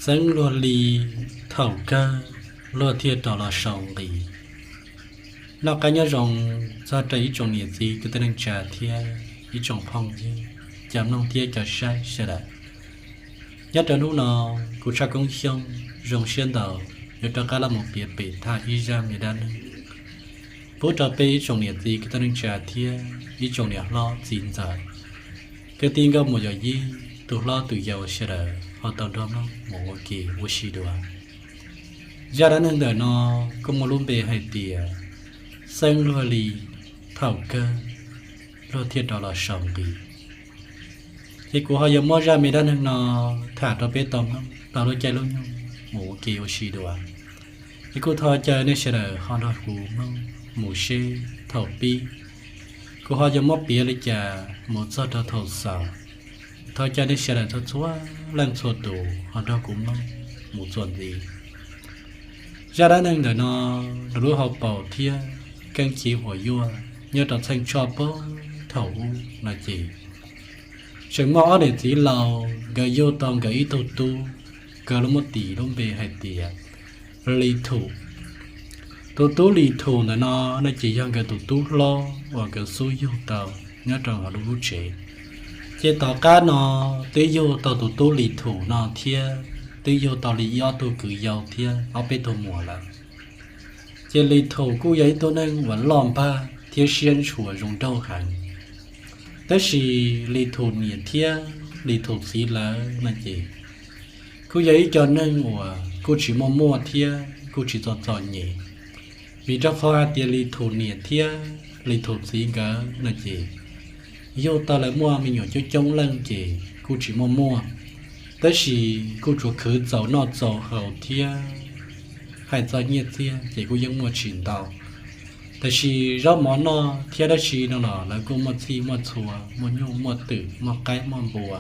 Xeeb luag li thaum kawg luag thiaj rov los sau nqi. Noj qab nyob zoo txog rau ib tsoom niam txiv kwv tij neej tsa thiab ib tsoom phooj ywg cov mloog thiab cov saib sawv daws. Nyob rau hnub no, kuv Tshaj Koob Xyooj zoo siab ntau yuav rov qab los mus piav pem thaj ib zaj me dab neeg pub rau peb ib tsoom niam txiv kwv tij neej tsa thiab ib tsoom niam hlob txiv ntxawm, kwv tij nkauj muam yawm yij, tus hlob tus yau sawv daws ho tau nrog mloog mus ua ke ua si dua. Zaj dab neeg ntawm no kuj muaj lub npe hais tias Xeeb luag li thaum kawg luag thiaj rov los sau nqi. Ces kuv ho yuav muab zaj me dab neeg no tham rau peb tau mloog tau lub caij lub nyoog mus ua ke ua si dua. Ces kuj thov caw nej sawv daws ho nrog kuv mloog mus seb thaum pib kuv ho yuav muab piav li cas mus txog rau thaum xaus. Thov caw nej sawv daws txhua txhua leej txhua tus ho nrog kuv mloog mus txuas ntxiv. Zaj dab neeg ntawm no, nws lub hauv paus thiab keeb chiv huam yuaj nyob rau txheej tshoj puag thaum ub no ces, tseem muaj ob niam txiv laus nkawd yug tau nkawd ib tug tub, nkawd lub muab tis lub npe hais tias Li Thum. Tus tub Li Thum ntawm no, no ces yog nkawd tus tub hlob uas nkawd xub yug tau nyob rau hauv lub lub tsev. Ces tom qab no twb yug tau tus tub Li Thum no thiab twb yug tau li ib ob tug kwv yau thiab ob peb tug muam lawm. Ces Li Thum kuj yog ib tug neeg uas loj npag thiab siab ntshua zoo nraug heev. Tab sis Li Thum niam thiab Li Thum txiv lawv no ces kuj yog ib co neeg uas kuj tsis muaj muaj thiab kuj tsis txom txom nyem, vim rau qhov hais tias Li Thum niam thiab Li Thum txiv nkawd no ces yug tau lawv muaj me nyuam coob coob leej ces kuj tsis muaj muaj, tab sis kuj tsuas khwv txaus noj txaus haus thiab hais txog nyiaj txiag ces kuj yeej muaj tsis ntau. Tab sis zaub mov noj thiab dab tsi no los lawv kuj muaj txhij muaj txhua, muaj nyuj muaj twm, muaj qaib muaj npua,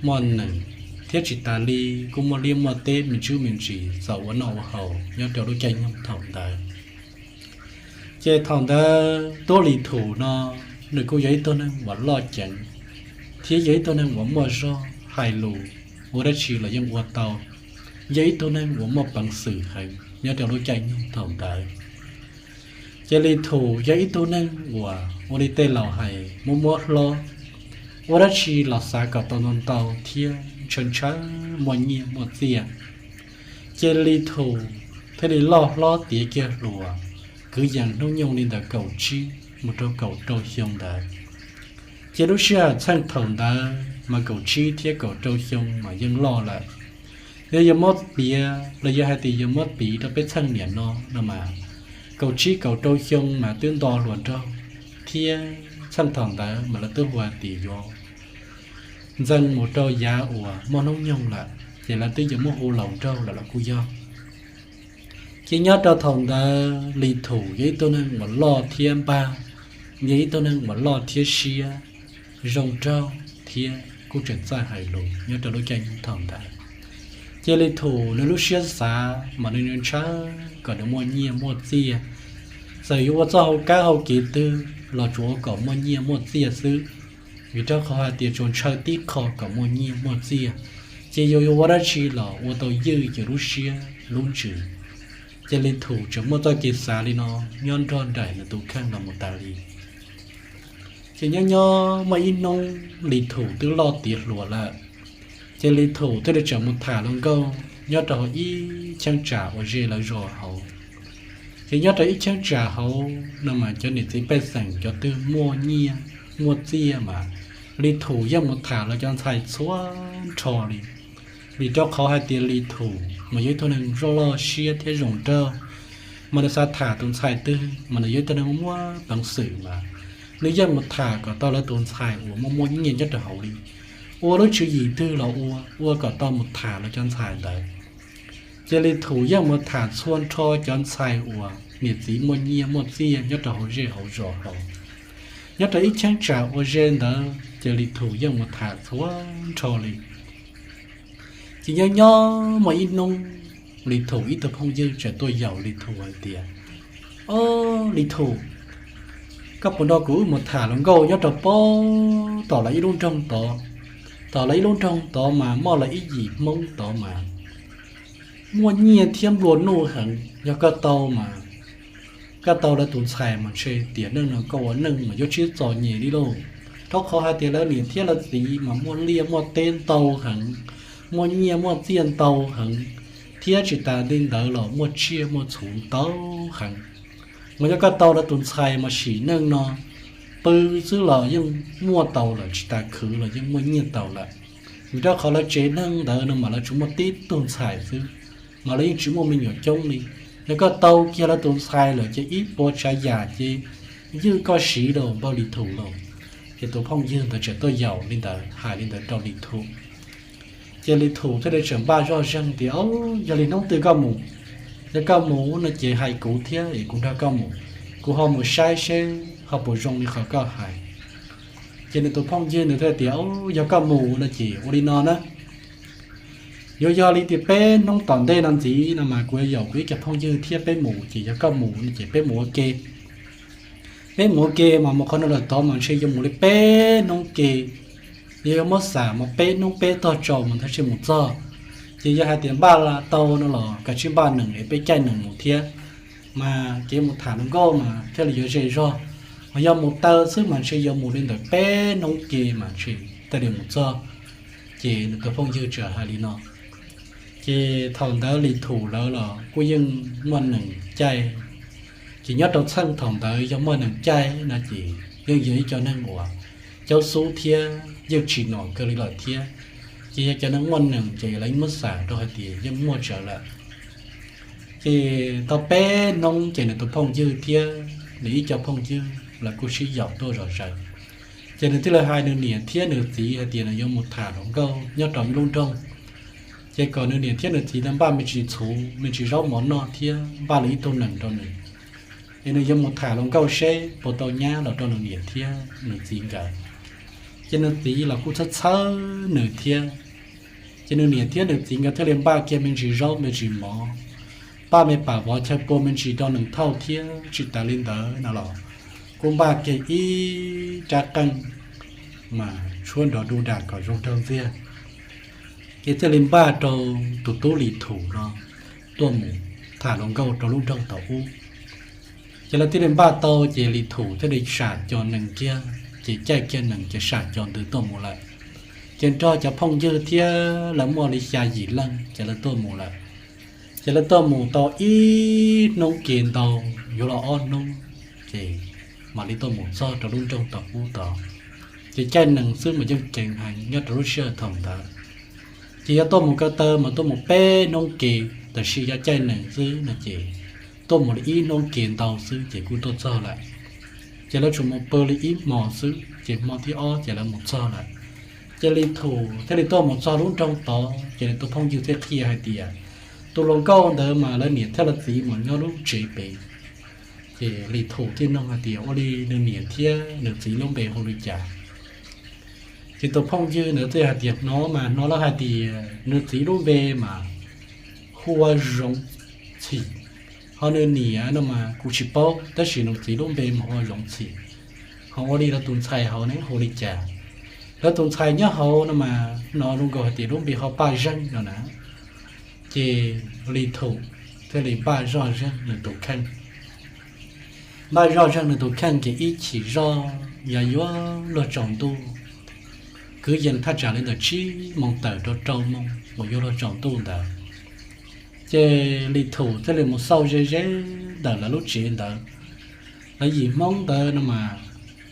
muaj nees, thiab tsis tas li kuj muaj liaj muaj teb me ntsis me ntsis txaus ua noj ua haus nyob rau lub caij nyoog thaum ntawd. Ces thaum ntawd tub Li Thum no, nws kuj yog ib tug neeg uas loj ceev thiab yog ib tug neeg uas muaj zog, hais lus ua dab tsi los yeej ua tau, yog ib tug neeg uas muaj peev xwm heev nyob rau lub caij nyoog thaum ntawd. Ces Li Thum yog ib tug neeg uas ua li tej laus hais muab muab hlob, ua dab tsi los xav kom tau ntau ntau thiab ntshaw ntshaw muaj nyiaj muaj txiaj. Ces Li Thum thiaj li loj hlob tiav kiag hluas, kwv yees hnub nyoog li ntawm kaum tsib mus rau kaum rau xyoo ntawd. Ces lub sij hawm txheej thaum ntawd mas kaum tsib thiab kaum rau xyoo mas yeej loj lawm. Yog yuav muab piav los yog hais tias yuav muab piv rau peb txheej niam no no mas, kaum tsib kaum rau xyoo mas twb nto hluas nraug, thiab txheej thaum ntawd mas lawv twb hu hais tias yuav ntxeev mus rau yav uas muaj hnub nyoog lawm ces lawv twb yuav muab hu laus nraug lawm los kuj yog. Ces nyob rau thaum ntawd Li Thum yog ib tug neeg uas loj thiab npag, yog ib tug neeg uas loj thiab siab, zoo nraug thiab kuj tseem txawj hais lus nyob rau lub caij nyoog thaum ntawd. Ces Li Thum nws lub siab xav mas nws ntshaw kom nws muaj nyiaj muaj txiaj, txawm yuav ua txoj hau kab hau kev twg los tsuas ua kom muaj nyiaj muaj txiaj xwb, vim rau qhov hais tias tsuas ntshaw tib qho kom muaj nyiaj muaj txiaj, ces yus yuav ua dab tsi los ua tau ywj yus lub siab lub ntsws. Ces Li Thum tseem muaj txoj kev xav li no nyob nrog nraim nws tus kheej los mus tas li. Ces nyob nyob muaj ib hnub Li Thum twb loj tiav hluas lawm, ces Li Thum thiaj li tseem mus tham hluas nkauj nyob rau hauv ib cheeb tsam uas ze lawv zos hauv. Ces nyob rau ib cheeb tsam hauv no mas cov niam txiv pej xeem cov twg muaj nyiaj muaj txiaj mas Li Thum yeej mus tham lawv cov ntxhais txhua nrho li. Vim rau qhov hais tias Li Thum mas yog ib tug neeg loj siab thiab zoo nraug, mas nws xav tham tus ntxhais twg mas nws yog ib tug neeg muaj peev xwm mas nws yeej mus tham kom tau lawv tus ntxhais uas muaj muaj nyiaj nyob rau hauv li. Ua lub tswv yim twg los ua, ua kom tau mus tham lawv cov ntxhais ntawd. Ces Li Thum yeej mus tham txhua nrho cov ntxhais uas niam txiv muaj nyiaj muaj txiaj nyob rau hauv zej hauv zos hauv. Nyob rau ib cheeb tsam uas ze ntawd ces Li Thum yeej mus tham txhua nrho li. Ces nyob nyob muaj ib hnub, Li Thum ib tug phooj ywg tseem tuaj yaum Li Thum hais tias, Au, Li Thum, koj puas nrog kuv wb mus tham hluas nkauj nyob rau pem tom lawv ib lub nroog tod? Tom lawv ib lub nroog tod mas muaj lawv ib yim Hmoob tod mas muaj nyiaj thiab nplua nuj heev. Yog koj tau mas, koj tau lawv tus ntxhais mas ntshe tiam neej no koj ua neej mas yuav tsis txom nyem li lauj. Rau qhov hais tias lawv niam thiab lawv txiv mas muaj liaj muaj teb ntau heev, muaj nyiaj muaj txiaj ntau heev, thiab tsis tas li ntawd los muaj tsiaj muaj txhu ntau heev. Mas yog koj tau lawv tus ntxhais mas sim neej no pw xwb los yeej muaj tau lawm, tsis tas khwv los yeej muaj nyiaj tau lawm. Vim rau qhov lawv tsev neeg ntawd no mas lawv tsuas muaj tib tug ntxhais xwb, mas lawv yeej tsis muaj me nyuam coob li. Yog koj tau kiag lawv tus ntxhais lawm ces ib puas tsav yam ces ywj koj siv rau npawg Lis Thum lauj. Ces tus phooj ywg ntawd tseem tuaj yaum li ntawd, hais li ntawd rau Lis Thum. Ces Lis Thum thiaj li tseem npaj zoj zeeg tias, Au, yog li hnub twg koj mus? Yog koj mus no ces hais kuv thiab es kuv nrog koj mus, kuv ho mus saib seb ho puas zoo li qhov koj hais. Ces nws tus phooj ywg nws thiaj tias, Au, yog koj mus no ces ua li no na, yuav yog li tias peb hnub tom ntej no ntxiv no mas kuv yuav yaum kuv ib co phooj ywg thiab peb mus, ces yog koj mus no ces peb mus ua ke. Peb mus ua ke mas mus qhov no lawm tod mas ntshe yuav mus li peb hnub ke, yog yuav muab xam mas peb hnub peb tog tsaus mas thiaj li mus txog. Ces yog hais tias npaj tau no los kav tsij npaj nees es peb caij nees mus thiab, mas kev mus tham hluas nkauj mas thiaj li yuav ze zog. Mas yog mus taw xwb mas ntshe yuav mus li ntawm peb hnub ke mas ntshe thiaj li mus txog. Ces nws tus phooj ywg txawm hais li no. Ces thaum ntawd Lis Thum lawv los kuj yeej muaj nees caij. Ces nyob rau txheej thaum ntawd yog muaj nees caij no ces yeej yog ib co neeg uas caub xub thiab yeej tsim nyog kawg li lawm thiab. Ces yog cov neeg muaj nees ces lawv yeej muab xam rau hais tias yeej muaj tsawv lawm. Ces tau peb hnub ces nws tus phooj ywg thiab nws ib co phooj ywg lawv kuj sib yaum tuaj zom zaws. Ces nws thiaj li hais nws niam thiab nws txiv hais tias nws yuav mus tham hluas nkauj nyob rau ib lub nroog. Ces kom nws niam thiab nws txiv lawv npaj me ntsis txhuv me ntsis zaub mov noj thiab npaj li ib tug nees rau nws, es nws yuav mus tham hluas nkauj seb puas tau nyab los rau nws niam thiab nws txiv nkawd. Ces nws txiv los kuj txhawj txhawj nws thiab. Ces nws niam thiab nws txiv nkawd thiaj li npaj kiag me ntsis zaub me ntsis mov, npaj me pam vov chaw pua me ntsis rau nws thauj thiab tsis tas li ntawd no los kuj npaj kiag ib rab qeej mas tshuab nrov du dam kom zoo nraug ntxiag. Ces thiaj li npaj rau tus tub Lis Thum no tuaj mus tham hluas nkauj rau lub nroog thaum ub. Ces lawv thiaj li npaj tau ces Lis Thum thiaj li sam cov nees kiag, ces caij kiag nees ces sam cov ntws tuaj mus lawm. Ces nrog cov phooj ywg thiab lawv muaj li xya yim leej ces lawv tuaj mus lawm. Ces lawv tuaj mus tau ib hnub ke ntau, yuav los ob hnub, ces mam li tuaj mus txog rau lub nroog thaum ub tod. Ces caij nees xwb mas yeej ceev heev nyob rau lub sij hawm thaum ntawd. Ces yog tuaj mus ko taw mas tuaj mus peb hnub ke, tab sis yog caij nees xwb no ces tuaj mus li ib hnub ke ntau xwb ces kuj tuaj txog lawm. Ces lawv tsuas mus pw li ib hmos xwb ces hmo thib ob ces lawv mus txog lawm. Ces Lis Thum thiaj li tuaj mus txog lub nroog tod ces nws tus phooj ywg thiaj qhia hais tias tus hluas nkauj ntawd mas lawv niam thiab lawv txiv mus nyob lub tsev pem. Ces Lis Thum thiaj nug hais tias ua li nws niam thiab nws txiv lub npe hu li cas? Ces tus phooj ywg ntawd thiaj hais tias hnov mas hnov lawv hais tias nws txiv lub npe mas hu ua Zoov Txhim, ho nws niam no mas kuv tsis paub, tab sis nws txiv lub npe mas hu ua Zoov Txhim. Ho ua li lawv tus ntxhais hauv ne hu li cas? Lawv tus ntxhais nyob hauv no mas hnov zoo nkaus hais tias lub npe hu ua Paj Zeej no na. Ces Lis Thum thiaj li npaj zoj zeeg nws tus kheej. Npaj zoj zeeg nws tus kheej ces ib chim zoj yog yuav luag tsaus ntuj, kwv yees thaj tsam li ntawm tsib moos tawm rau rau moos uas yuav luag tsaus ntuj ntawd. Ces Lis Thum thiaj li mus xauj ze ze ntawm lawv lub tsev ntawd. Lawv yim Hmoob ntawd no mas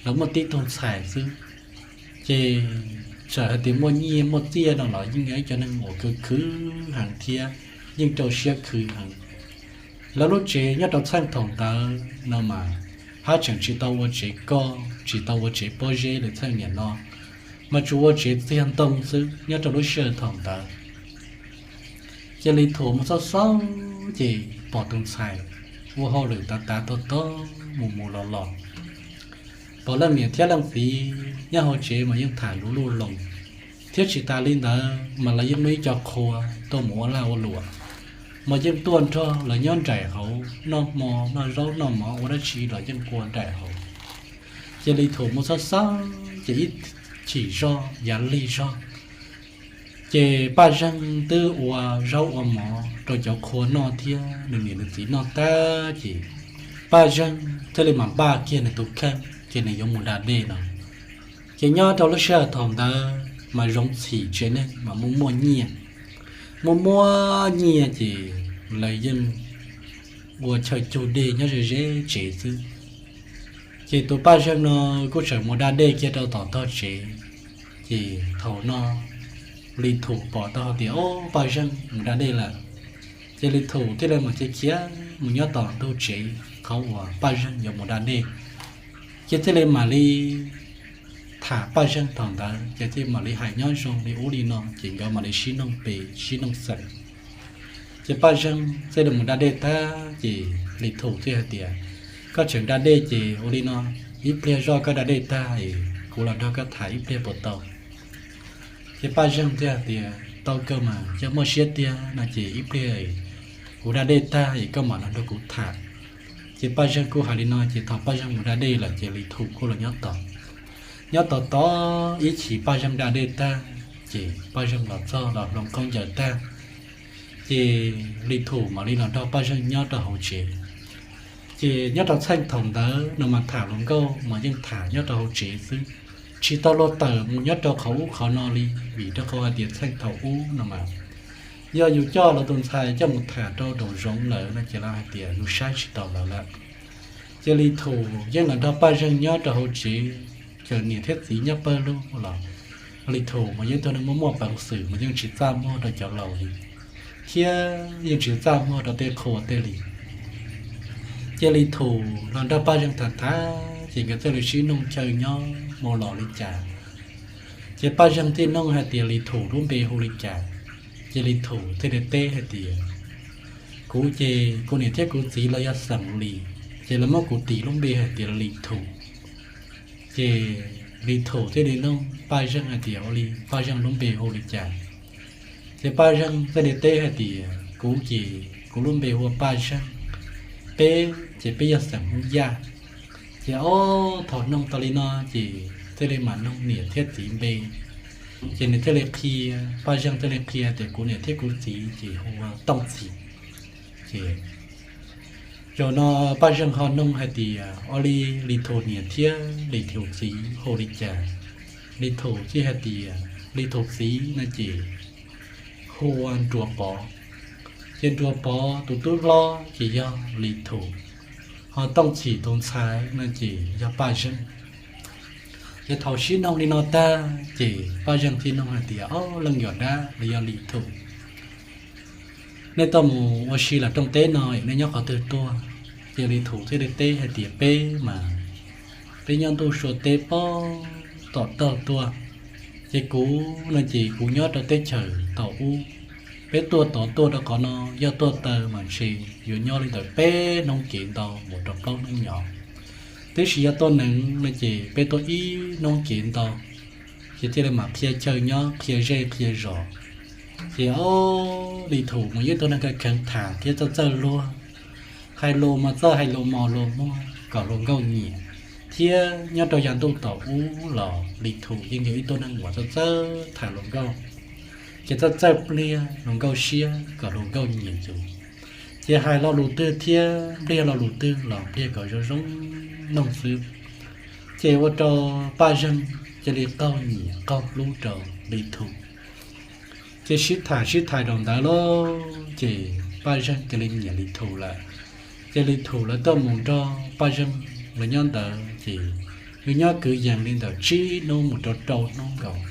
lawv muaj tib tug ntxhais xwb, ces txawm hais tias muaj nyiaj muaj txiaj no los yeej yog ib co neeg uas khwv khwv heev thiab yeej rau siab khwv heev. Lawv lub tsev nyob rau txheej thaum ntawd no mas haj tseem tsis tau ua tsev koj, tsis tau ua tsev pob zeb li txheej niam no, mas tsuas ua tsev txiag ntoo xwb nyob rau lub sij hawm thaum ntawd. Ces Lis Thum mus xauj xauj ces pom tus ntxhais ua hauj lwm tav tav tog tog mus mus los los, pom leej niam thiab leej txiv nyob hauv tsev mas yeej tham luv luj loos, thiab tsis tas li ntawd mas lawv yeej muaj ib co qhua tuaj mus ua laj ua luam, mas yeej tuaj nrog lawv nyob nraim hauv, noj hmo noj zaub noj mov ua dab tsi los yeej ua nraim hauv. Ces Lis Thum mus xauj xauj ces ib chim zoj yav lig zog, Ces Paj Zeeg twb ua zaub ua mov rau cov qhua noj thiab nws niam nws txiv noj tag ces Paj Zeeg thiaj li mam npaj kiag nws tus kheej ces nws yuav mus da dej no. Ces nyob rau lub sij hawm thaum ntawd mas zoov txhim tsev neeg mas muaj muaj nyiaj, muaj muaj nyiaj ces lawv yeej ua chaw cug dej nyob ze ze tsev xwb. Ces tus Paj Zeeg no kuj tseem mus da dej kiag rau tom tog tsev. Ces thaum no Li Thum pom tau hais tias, Ob, Paj Zeeg mus da dej lawm. Ces Li Thum thiaj li mam khiav khiav mus nyob tom ntug tsev qhov uas Paj Zeeg yuav mus da dej. Ces thiaj li mam li tham Paj Zeeg thaum ntawd ces thiaj mam li hais nyob zoo li ub li no ces nkawd mam li sib noog pes sib noog xeem. Ces Paj Zeeg thiaj li mus da dej tag ces Li Thum thiaj hais tias, Koj tseem da dej ces ua li no, ib pliag zoj koj da dej tag es kuv los nrog koj tham ib pliag puas tau? Ces Paj Zeeg thiaj hais tias, Tau kawg mas, yog muaj siab tiag no ces ib pliag kuv da dej tag es koj mam los nrog kuv tham. Ces Paj Zeeg kuj hais li no ces thaum Paj Zeeg mus da dej lawm ces Li Thum kuj los nyob tos. Nyob tos tos ib chim Paj Zeeg da dej tag ces Paj Zeeg los txog los hloov khaub ncaws tag ces Li Thum mam li los nrog Paj Zeeg nyob rau hauv tsev. Ces nyob rau txheej thaum ntawd no mas tham hluas nkauj mas yeej tham nyob rau hauv tsev xwb, tsis tau luag tawm mus nyob rau qhov ub qhov no li vim rau qhov hais tias txheej thaum ub no mas yog yus coj lawv tus ntxhais coj mus tham rau nraum zoov lawm no ces lawv hais tias yus saib tsis taus lawv lawm. Ces Li Thum yeej los nrog Paj Zeeg nyob rau hauv tsev, ces niam thiab txiv nyob pawg lug los Li Thum mas yeej tug neeg muaj muaj peev xwm mas yeej tsis txaj muag rau cov laus li, thiab yeej tsis txaj muag rau tej qhua tej li. Ces Li Thum los nrog Paj Zeeg tham tham ces nkawd thiaj li sib noog chaw nyob mus los li cas. Ces Paj Zeeg thiaj noog hais tias Li Thum lub npe hu li cas. Ces Li Thum thiaj li teb hais tias, Kuv ces kuv niam thiab kuv txiv los yog xeem Lis, ces lawv muab kuv tis lub npe hais tias Li Thum. Ces Li Thum thiaj li noog Paj Zeeg hais tias, Ua li Paj Zeeg lub npe hu li cas? Ces Paj Zeeg thiaj li teb hais tias, Kuv ces kuv lub npe hu ua Paj Zeeg, peb ces peb yog xeem Hmoob Yaj. Ces ob thaum noog tau li no ces thiaj li mam noog niam thiab txiv npe. Ces nws thiaj li qhia, Paj Zeeg thiaj li qhia tias, Kuv niam thiab kuv txiv ces hu ua Tooj Txhim. Ces zaum no Paj Zeeg ho noog hais tias, Ua li Li Thum niam thiab Li Thum txiv hu li cas? Li Thum thiaj hais tias, Li Thum txiv no ces hu ua Nruas Pov, ces Nruas Pov tus tub hlob ces yog Li Thum, ho Tooj Txhim tus ntxhais no ces yog Paj Zeeg. Ces thaum sib noog li no tag ces Paj Zeeg thiaj noog hais tias, Ob leej yog dab los yog Li Thum, nej tuaj mus ua si los rooj teb no nej nyob qhov twg tuaj? Ces Li Thum thiaj li teb hais tias, Peb mas peb nyob ntuj sua teb pog tom tog tuaj, ces kuv no ces kuv nyob rau teb chaws tom ub. Peb tuaj tod tuaj rau qhov no yog tuaj taw mas ntshe yuav nyob li ntawm peb hnub kev ntau mus rau plaub hnub nyob. Tab sis yog tuaj neev no ces peb tuaj ib hnub kev ntau, ces thiaj li mam qhia chaw nyob, qhia zej qhia zos. Ces ob Li Thum mas yeej tug neeg kheev tham thiab txawj txawj luag, hais lus mas txawj hais lus mos lus muag kom hluas nkauj nyiam, thiab nyob rau yav ntuj tom ub los Li Thum yeej yog ib tug neeg uas txawj txawj tham hluas nkauj, ces txawj txawj pliag hluas nkauj siab kom hluas nkauj nyiam yus. Ces hais lo lus twg thiab npliag lo lus twg los npliag kom zoo zoo noog xwb. Ces ua rau Paj Zeeg cia li qaug nyiam qaug hlub rau Li Thum. Ces sib tham sib tham rau ntawd lauj, ces Paj Zeeg cia li nyiam Li Thum lawm. Ces Li Thum lawv tuaj mus nrog Paj Zeeg lawv nyob ntawd ces nws nyob kwv yees li ntawm tsib hnub mus rau rau hnub nkaus.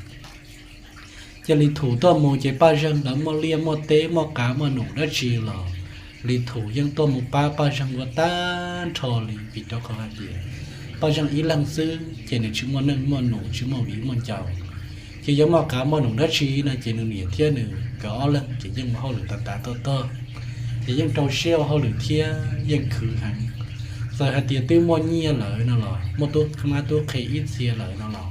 Ces Li Thum tuaj mus ces Paj Zeeg lawv muaj liaj muaj teb muaj qav muaj num dab tsi los Li Thum yeej tuaj mus pab Paj Zeeg ua tag nrho li vim rau qhov hais tias Paj Zeeg ib leeg xwb ces nws tsis muaj neej muaj num tsis muaj viv muaj ncaus. Ces yuav muaj qav muaj num dab tsi no ces nws niam thiab nws nkawd ob leeg ces yeej ua hauj lwm tav tav tog tog, ces yeej rau siab ua hauj lwm thiab yeej khwv heev. Txawm hais tias twb muaj nyiaj lawm no los muaj tub mab tub qhe ib txhia lawm no los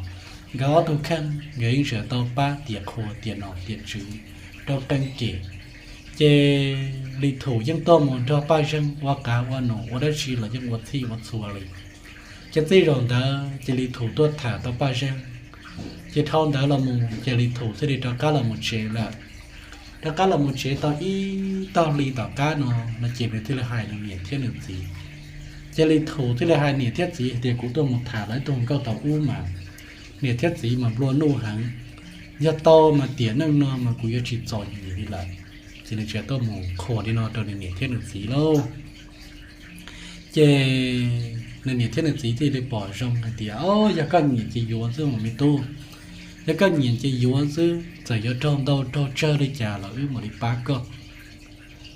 nkawd ob tug kheej nkawd yeej tseem tau pab tiam qhua tiam nom tiam tswv rau qee kem. Ces Li Thum yeej tuaj mus nrog Paj Zeeg ua qav ua num ua dab tsi los yeej ua txhij ua txhua li. Ces txij zaum ntawd ces Li Thum tuaj tham tau Paj Zeeg, Ces dhau ntawd los mus ces Lis Thum thiaj li rov qab los mus tsev lawm. Rov qab los mus tsev tau ib tog hli tom qab no, no ces nws thiaj li hais nws niam thiab nws txiv. Ces Lis Thum thiaj li hais niam thiab txiv hais tias, kuv tuaj mus tham lawv ib tug nkauj tau ub mas niam thiab txiv mas nplua nuj heev. Yog tau mas tiam neej no mas kuv yuav tsis txom nyem li lawm. Ces nws tseem tuaj mus qhuas li no rau nws niam thiab nws txiv lauj. Ces nws niam thiab nws txiv thiaj li pom zoo hais tias, o, yog koj nyiam ces yuav xwb mas me tub. Yog koj nyiam ces yuav xwb, txawm yuav raug ntau raug tsawg li cas los wb mam li pab koj.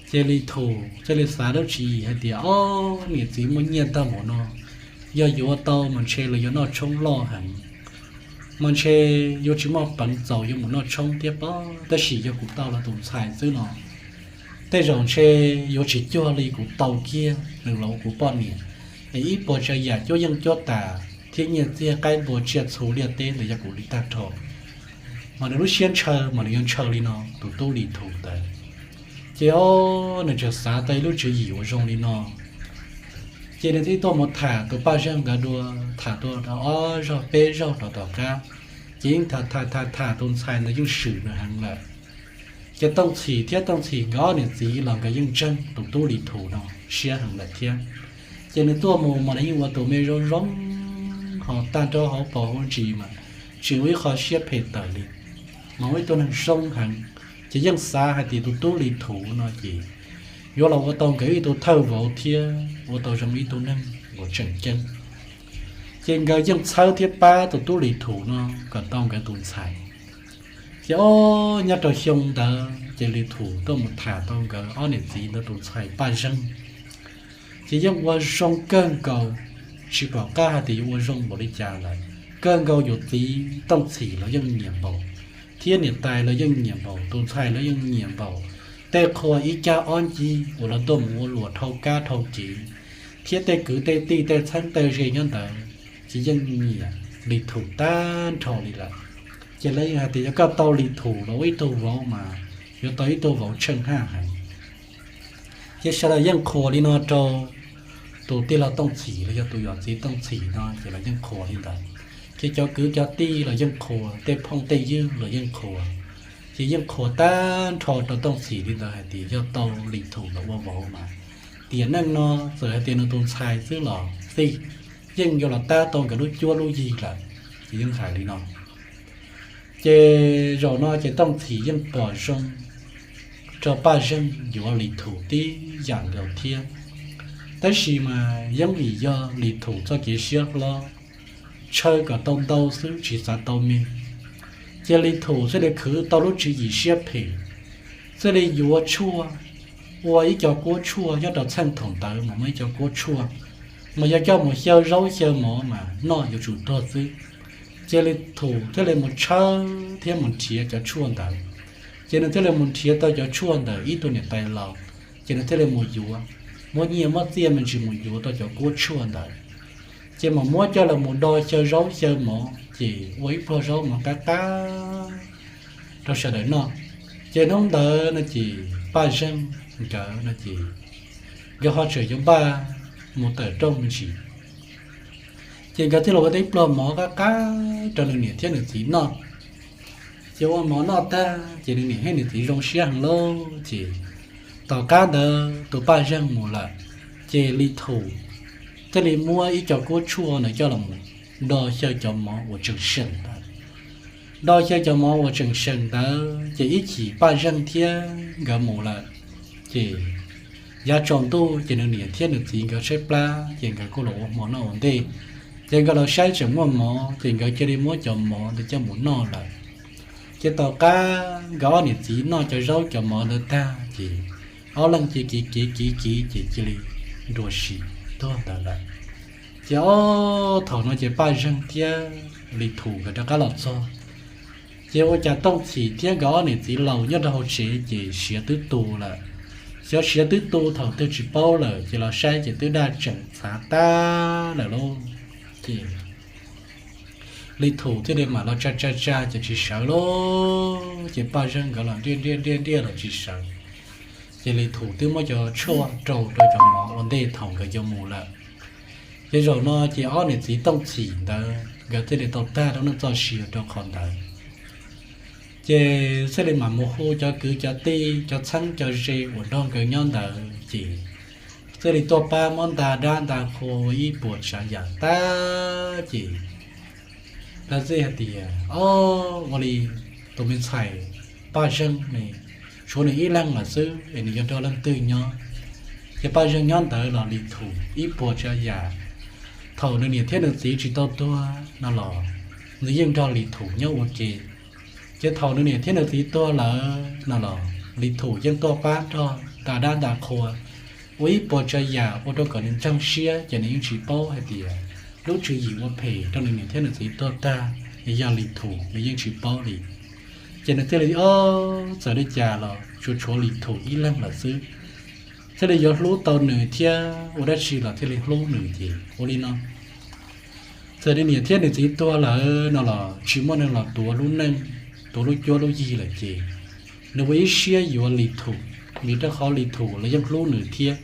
Ces Lis Thum thiaj li xav lub tswv yim hais tias, o, niam txiv muaj nyiaj tag npaum no, yog yuav tau mas ntshe lawv yuav noj tshoob loj heev, mas ntshe yuav tsis muaj peev txaus yuav mus noj tshoob thiab pob. Tab sis yog kuv tau los tus ntxhais xwb no, tej zaum ntshe yuav tsis cuag li kuv tau kiag nws los ua kuv poj niam. Es ib puas tsav yam cuab yeej cuab tas thiab nyiaj txiag qaib npua tsiaj txhu liaj teb ntawd yog kuv li tag nrho. Mas nws lub siab ntshaw mas nws yuav ntshaw li no, tus tub Lis Thum ntawd. Ces o, nws tseem xav tau ib lub tswv yim uas zoo li no. Ces nws thiaj tuaj mus tham tus Paj Zeeg ntawd dua, tham tuaj ob zaug peb zaug rau tom qab, ces yeej tham tham tham tham tus ntxhais ntawd yeej swm nws heev lawm. Ces Tooj Txhim thiab Tooj Txhim nkawd ob niam txiv los nkawd yeej ntseeg tus tub Lis Thum no siab heev lawm thiab. Ces nws tuaj mus mas nws yeej ua tus me zoo zoo, ho tag nrho hauv paus hauv ntsis mas tsis ua ib qho siab phem tawm li, mas ua ib tug neeg zoo heev. Ces yeej xav hais tias tus tub Lis Thum no ces yuav los ua tau nkawd ib tug thawj vauv thiab ua tau zoo ib tug neeg uas tseem ceeb. Ces nkawd yeej txhawb thiab pab tus tub Lis Thum no kom tau nkawd tus ntxhais. Ces o, nyob rau xyoo ntawd ces Lis Thum tuaj mus tham tau nkawd ob niam txiv ntawd tus ntxhais Paj Zeeg. Ces yeej ua zoo kawg nkaus, tsis pom qab hais tias yuav ua zoo npaum li cas lawm. Kawg nkaus yus txiv Tooj Txhim los yeej nyiam npaum, thiab niam tais los yeej nyiam npaum, tus ntxhais los yeej nyiam npaum. Tej qhua ib cag ob ncig uas lawv tuaj mus ua luam dhau kab dhau kev, thiab tej kwv tej tij tej txheeb tej ze nyob ntawd ces yeej nyiam Lis Thum tag nrho li lawm. Ces lawv yeej hais tias yog koj tau Lis Thum los ua ib tug vauv mas yuav tau ib tug vauv tsheej haj heev. Ces sawv daws yeej qhuas li no rau tus tij laug Tooj Txhim los yog tus yawm txiv Tooj Txhim no ces lawv yeej qhuas li ntawd. Ces cov kwv cov tij los yeej qhuas, tej phooj tej ywg los yeej qhuas. Ces yeej qhuas tag nrho rau Tooj Txhim li ntawd hais tias yog tau Lis Thum los ua vauv mas tiam neej no txawm hais tias nws tus ntxhais xwb los xij, yeej yuav los tab tau nkawd lub cuab lub yig lawm. Ces yeej hais li no. Ces zaum no ces Tooj Txhim yeej pom zoo rau Paj Zeeg yuav Lis Thum tib yam nkaus thiab. Tab sis mas yeej vim yog Lis Thum txoj kev siab hlob, ntshaw kom tau ntau xwb tsis xav tau me. Ces Lis Thum thiaj li khwv tau lub tswv yim siab phem, thiaj li yuav tshuaj, ua ib co kuab tshuaj nyob rau txheej thaum ntawd mas muaj ib co kuab tshuaj, mas yog coj mus xyaw zaub xyaw mov mas noj yuav tsum tuag xwb. Ces Lis Thum thiaj li mus tshawb thiab mus nrhiav cov tshuaj ntawd. Ces nws thiaj li mus nrhiav tau cov tshuaj ntawm ib tug niam tais laus, ces nws thiaj li mus yuav, muab nyiaj muab txiaj me ntsis mus yuav tau cov kuab tshuaj ntawd. Ces mam muab coj los mus do xyaw zaub xyaw mov ces ua ib pluag zaub mov qab qab rau sawv daws noj. Ces hnub ntawd no ces Paj Zeeg nkawd no ces nkawd ho tseem yuav npaj mus tawm rooj me ntsis. Ces nkawd thiaj los ua tau ib pluag mov qab qab rau nws niam thiab nws txiv noj. Ces ua mov noj tag ces nws niam thiab nws txiv zoo siab heev lauj. Ces tom qab ntawd tus Paj Zeeg mus lawm, ces Lis Thum thiaj li muab ib co kuab tshuaj ntawd coj los mus do xyaw cov mov uas tseem seem ntawd. Do xyaw cov mov uas tseem seem ntawd ces ib chim Paj Zeeg thiab nkawd mus lawm, ces yav tsaus ntuj ces nws niam thiab nws txiv nkawd tshaib plab ces nkawd kuj los ua hmo noj ua ntej. Ces nkawd los saib tseem muaj mov ces nkawd cia li muab cov mov ntawd coj mus noj lawm. Ces tom qab nkawd ob niam txiv noj cov zaub cov mov ntawd tag ces ob leeg cia li kiv kiv kiv ces cia li nruas sim tuag ntawd lawm. Ces ob thaum no ces Paj Zeeg thiab Lis Thum nkawd rov qab los txog, ces ua cas Tooj Txhim thiab nkawd ob niam txiv laus nyob rau hauv tsev ces siav twb tu lawm. Xyov siav twb tu thaum twg tsis paub lawm, ces los saib ces twb daj tseem txhav tag lawm lauj. Ces Lis Thum thiaj li mam los tsa tsa tsa ces tsis sawv lauj. Ces Paj Zeeg nkawd los nriaj nriaj nriaj nriaj los tsis sawv. Ces Lis Thum twb muab cov tshuaj rau rau cov mov ua ntej thaum nkawd yuav mus lawm. Ces zaum no ces ob niam txiv tooj txhim ntawd nkawd thiaj li tau tag lub neej txoj sia rau qhov ntawd. Ces thiaj li mam mus hu cov kwv cov tij, cov txheeb cov ze uas nrog nkawd nyob ntawd ces thiaj li tuaj pab muab nta dab nta qhua ua ib puas tsav yam tag ces lawv thiaj hais tias, Ob, ua li tus me ntxhais Paj Zeeg ne, tshuav nws ib leeg lawm xwb es nws yuav nrog leej twg nyob? Ces Paj Zeeg nyob ntawd los Lis Thum ib puas tsav yam. Thaum nws niam thiab nws txiv tsis tau tuag no los nws yeej nrog Lis Thum nyob ua ke. Ces thaum nws niam thiab nws txiv tuag lawm no los Lis Thum yeej tuaj pab nrog nta dab nta qhua ua ib puas tsav yam ua rau kom nws ntseeg siab, ces nws yeej tsis paub hais tias lub tswv yim ua phem rau nws niam thiab nws txiv tuag tag es yog Lis Thum, nws yeej tsis paub li. Ces nws thiaj li, Ob, txawm li cas los tsuas tshuav Lis Thum ib leeg lawm xwb, thiaj li yuav hlub tau nws thiab ua dab tsi los thiaj li hlub nws. Ces ua li no, txawm nws niam thiab nws txiv tuag lawm no los tsis muaj neeg los tuav lub neej, tuav lub cuab lub yig lawm ces nws ua ib siab yuav Lis Thum, vim rau qhov Lis Thum los yeej hlub nws thiab.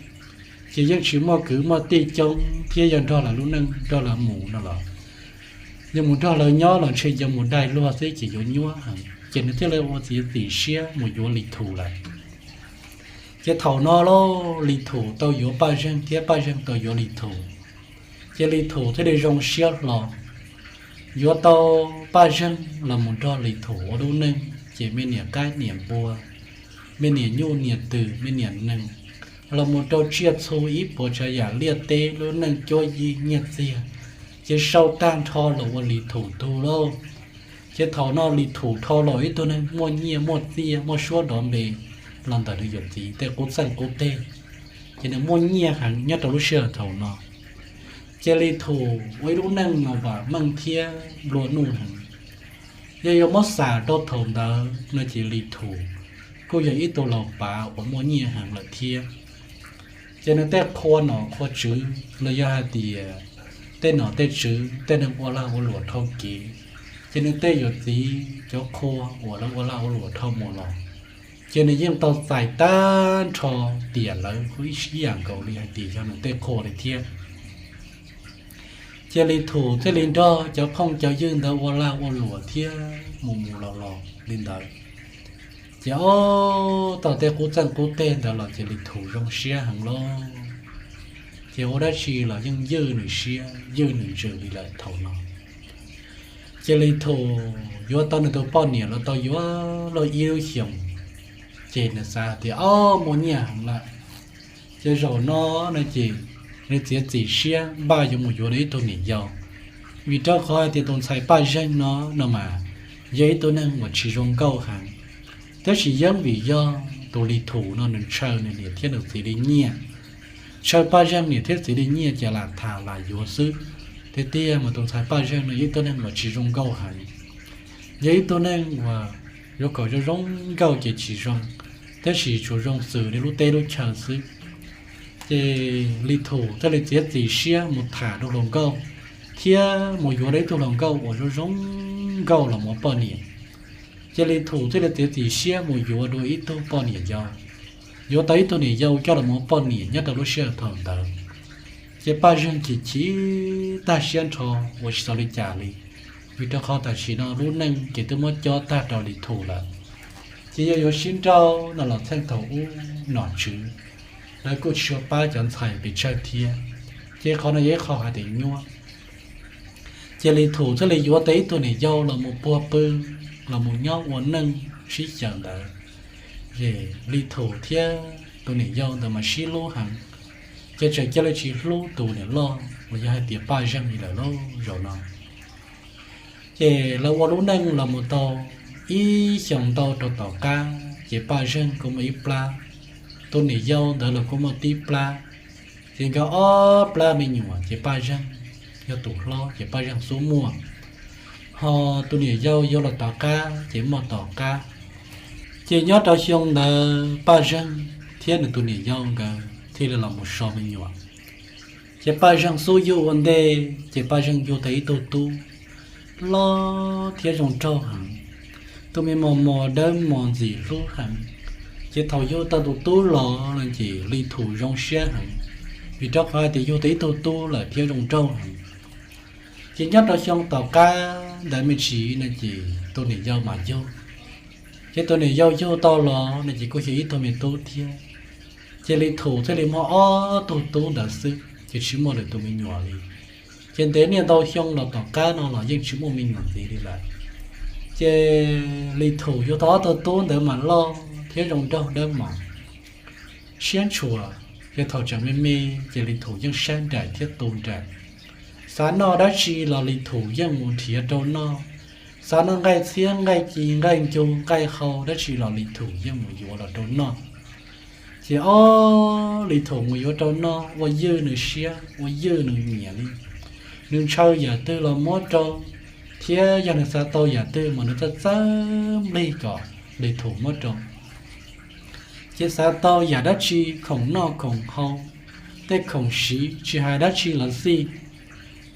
Ces yeej tsis muaj kwv muaj tij coob thiab yog nrog lawv lub neej nrog lawv mus no los yog mus nrog lawv nyob los ntshe yuav mus dai luag xwb ces yuav nyuaj heev, ces nws thiaj li ua txiav txim siab mus yuav Lis Thum lawm. Ces thaum no lauj, Lis Thum tau yuav Paj Zeeg thiab Paj Zeeg tau yuav Lis Thum. Ces Lis Thum thiaj li zoo siab hlo yuav tau Paj Zeeg los mus nrog Lis Thum ua lub neej, ces me niam qaib niam npua, me niam nyuj niam twm, me niam nees, los mus rau tsiaj txhu ib puas tsav yam liaj teb, lub neej cuab yig nyiaj txiag, ces sau tag nrho los ua Lis Thum tug lauj. Ces thaum no Lis Thum dhau los ib tug neeg muaj nyiaj muaj txiaj muaj suab dov npe los ntawm nws yawm txiv tej qub txeej qub teg, ces nws muaj nyiaj heev nyob rau lub sij hawm thaum no. Ces Lis Thum ua ib lub neej no vam meej thiab nplua nuj heev. Yog yuav muab xam rau thaum ntawd no ces Lis Thum kuj yog ib tug laus pav uas muaj nyiaj heev lawm thiab. Ces nws tej qhua nom qhua tswv los yog hais tias tej nom tej tswv, tej neeg ua lag ua luam dhau kev, ces nws tej yawm txiv cov qhua uas lawv ua lag ua luam dhau mus los, ces nws yeej tau txais tag nrho tiam lawv ib yam nkaus li hais tias yog nws tej qhua li thiab. Ces Lis Thum thiaj li nrog cov phooj cov ywg ntawd ua lag ua luam thiab mus mus los los li ntawd. Ces ob tog tej qub txeej qub teg ntawd los ces Lis Thum zoo siab heev lauj. Ces ua dab tsi los yeej ywj nws siab ywj nws ntsws li lawm thaum no. Ces Lis Thum yuav tau nws tus poj niam los tau yuav luag ib lub xyoos, ces nws xav tias ob muaj nyiaj heev lawm, ces zaum no no ces nws txiav txim siab npaj yuav mus yuav ib tug niam yau, vim rau qhov hais tias tus ntxhais Paj Zeeg no no mas yog ib tug neeg uas tsis zoo nkauj heev. Tab sis yeej vim yog tus Lis Thum no nws ntshaw nws niam thiab nws txiv li nyiaj, ntshaw Paj Zeeg niam thiab txiv li nyiaj ces lam tham lam yuav xwb. Tiag tiag mas tus ntxhais Paj Zeeg no yog ib tug neeg uas tsis zoo nkauj heev, yog ib tug neeg uas yuav kom zoo zoo nkauj ces tsis zoo, tab sis tsuas zoo xws li lub teb lub chaw xwb. Ces Lis Thum thiaj li txiav txim siab mus tham dua hluas nkauj thiab mus yuav dua ib tug hluas nkauj uas zoo zoo nkauj los mus ua poj niam. Ces Lis Thum thiaj li txiav txim siab mus yuav dua ib tug poj niam yau, yuav tau ib tug niam yau coj los mus ua poj niam nyob rau lub sij hawm thaum ntawd. Ces Paj Zeeg chim chim tag siab nrho ua tsis tau li cas li, vim rau qhov tam sim no lub neej ces twb muab cob tag rau Lis Thum lawm. Ces yog yuav sib nrauj no los txheej thaum ub nom tswv lawv kuj tsis tshua pab cov ntxhais pes tsawg thiab, ces qhov no yog ib qho hais tias nyuaj. Ces Lis Thum thiaj li yuav tau ib tug niam yau los mus puag pw, los mus nyob ua neej sib xyaw ntawd. Ces Lis Thum thiab tus niam yau ntawd mas sib hlub heev, ces tseem cia li tsis hlub tus niam loj uas yog hais tias Paj Zeeg li lawm lauj zaum no. Ces lawv ua lub neej los mus tau ib xyoos ntau rau tom qab ces Paj Zeeg kuj muaj ib plab, tus niam yau ntawd los kuj muaj tib plab. Ces nkawd ob plab me nyuam ces Paj Zeeg yog tus hlob ces Paj Zeeg xub muaj, ho tus niam yau yau los tom qab ces muaj tom qab. Ces nyob rau xyoo ntawd Paj Zeeg thiab nws tus niam yau nkawd thiaj li los mus so me nyuam. Ces Paj Zeeg xub yug ua ntej ces Paj Zeeg yug tau ib tug tub loj thiab zoo nraug heev, tus me mos mos dawb mos ntxim hlub heev. Ces thaum yug tau tus tub los no ces Lis Thum zoo siab heev, vim rau qhov hais tias yug tau ib tug tub lawm thiab zoo nraug heev. Ces nyob rau xyoo tom qab ntawd me ntsis no ces tus niam yau mas yug, ces tus niam yau yug tau los no ces kuj yog ib tug me tub thiab. Ces Lis Thum thiaj li muaj ob tug tub ntawd xwb ces tsis muaj lwm tus me nyuam li. Ces ntev niaj ntau xyoo los tom qab no los yeej tsis muaj me nyuam ntxiv li lawm. Ces Lis Thum yug tau ob tug tub ntawd mas loj thiab zoo nraug dawb mos siab ntshua. Ces thaum tseem me me ces Lis Thum yeej saib nraim thiab tu nraim. Xav noj dab tsi los Lis Thum yeej mus nrhiav rau noj. Xav noj nqaij txhiab nqaij ci nqaij ncu nqaij hau dab tsi los Lis Thum yeej mus yuav los rau noj. Ces ob Lis Thum mus yuav rau noj ua ywj nws siab ua ywj nws nyiam li. Nws ntshaw yam twg los muab rau, thiab yog nws xav tau yam twg mas nws txawj txawj nplig kom Lis Thum muab rau. Ces xav tau yam dab tsi khoom noj khoom haus, tej khoom siv tsis hais dab tsi los xij,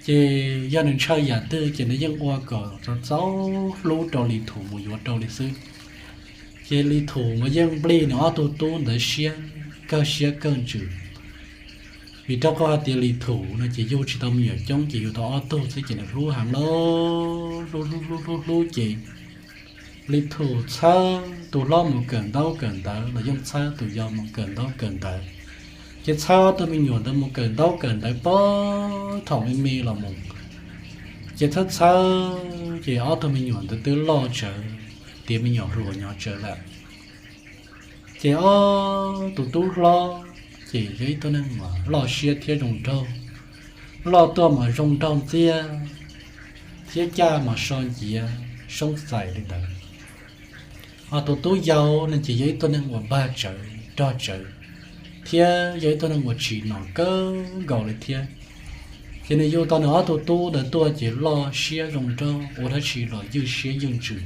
ces yog nws ntshaw yam twg ces nws yeej ua kom txaus txaus hlub rau Lis Thum mus yuav rau li xwb. Ces Lis Thum mas yeej nplij nws ob tug tub ntawd siab kawg siab kawg ntsws. Vim rau qhov hais tias Lis Thum no ces yug tsis tau me nyuam coob ces yug tau ob tug xwb ces nws hlub heev lawm, hlub hlub hlub hlub hlub ces Lis Thum txhawb tus hlob mus kawm ntaub kawm ntawv los yeej txhawb tus yau mus kawm ntaub kawm ntawv. Ces txhawb ob tug me nyuam ntawd mus kawm ntaub kawm ntawv puag thaum me me los mus. Ces txhawb txhawb ces ob tug me nyuam ntawd twb loj tsawv, tiav me nyuam hluas nyob tsawv lawm. Ces ob tus tub hlob ces yog ib tug neeg uas loj siab thiab zoo nraug, loj tuaj mas zoo nraug ntxiag thiab caj mas so nciav soob xais li ntawd. Ho tus tub yau no ces yog ib tug neeg uas npag tsawv rog tsawv, thiab yog ib tug neeg uas tsim nom kawg nkaus li thiab. Ces nws yug tau nws ob tug tub ntawd tuaj ces loj siab zoo nraug ua dab tsi los ywj siab ywj ntsws.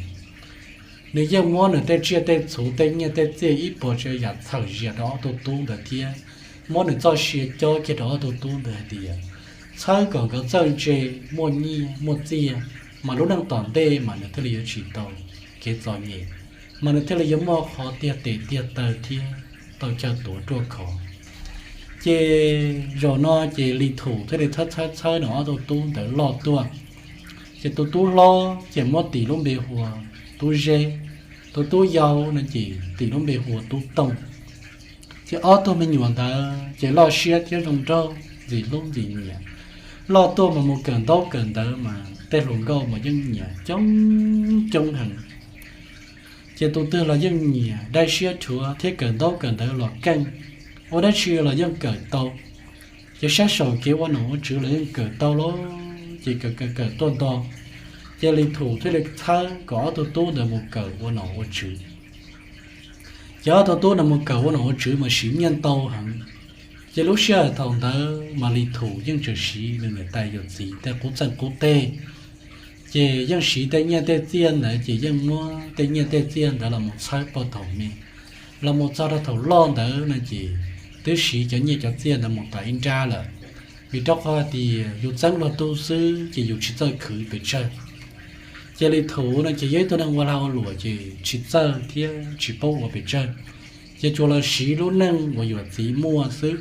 Nws yeej muab nws tej tsiaj tej txhuv tej nyiaj tej txiaj ib puas tsav yam txhawm zias rau ob tug tub ntawd thiab muab nws txoj sia cob kiag rau ob tug tub ntawd hais tias txhawb kom nkawd txawj ntse, muaj nyiaj muaj txiaj, mas lub neej tom ntej mas nws thiaj li yuav tsis tau kev txom nyem, mas nws thiaj li yuav muaj qhov tiag tes tiag taw thiab tau chaw tuav ruaj khov. Ces zaum no ces Lis Thum thiaj li txhawb txhawb txhawb nws ob tug tub ntawd loj tuaj. Ces tus tub hlob ces muab tis lub npe hu ua Tub Zeb, tus tub yau no ces tis lub npe hu ua Tub Tooj. Ces ob tug me nyuam ntawd ces loj siab thiab zoo nraug ntxim hlub ntxim nyiam. Loj tuaj mas mus kawm ntaub kawm ntawv mas tej hluas nkauj mas yeej nyiam coob coob heev. Ces tus twg los yeej nyiam dai siab rhuav thiab kawm ntaub kawm ntawv los keej, ua dab tsi los yeej kawm tau. Ces sab saum kev ua nom ua tswv los yeej kawm tau lawm, ces kawm kawm kawm tuaj nto. Ces Lis Thum thiaj li txhawb kom ob tug tub ntawd mus kawm ua nom ua tswv. Ces ob tug tub ntawd mus kawm ua nom ua tswv mas siv nyiaj ntau heev. Ces lub sij hawm thaum ntawd mas Lis Thum yeej tseem siv nws niam tais yawm txiv tej qub txeej qub teg. Ces yeej siv tej nyiaj tej txiaj ntawd ces yeej muab tej nyiaj tej txiaj ntawd los mus txhawb puag thaum me, los mus txog rau thaum loj ntawd no ces twb siv cov nyiaj cov txiaj ntawd mus tas ib nrab lawm. Vim rau qhov hais tias yus txeeb luag tub xwb ces yus tsis txawj khwv pes tsawg. Ces Lis Thum no ces yog ib tug neeg ua lag ua luam ces tsis txawj thiab tsis paub ua pes tsawg, ces tsuas los siv lub neej uas yawm txiv muaj xwb.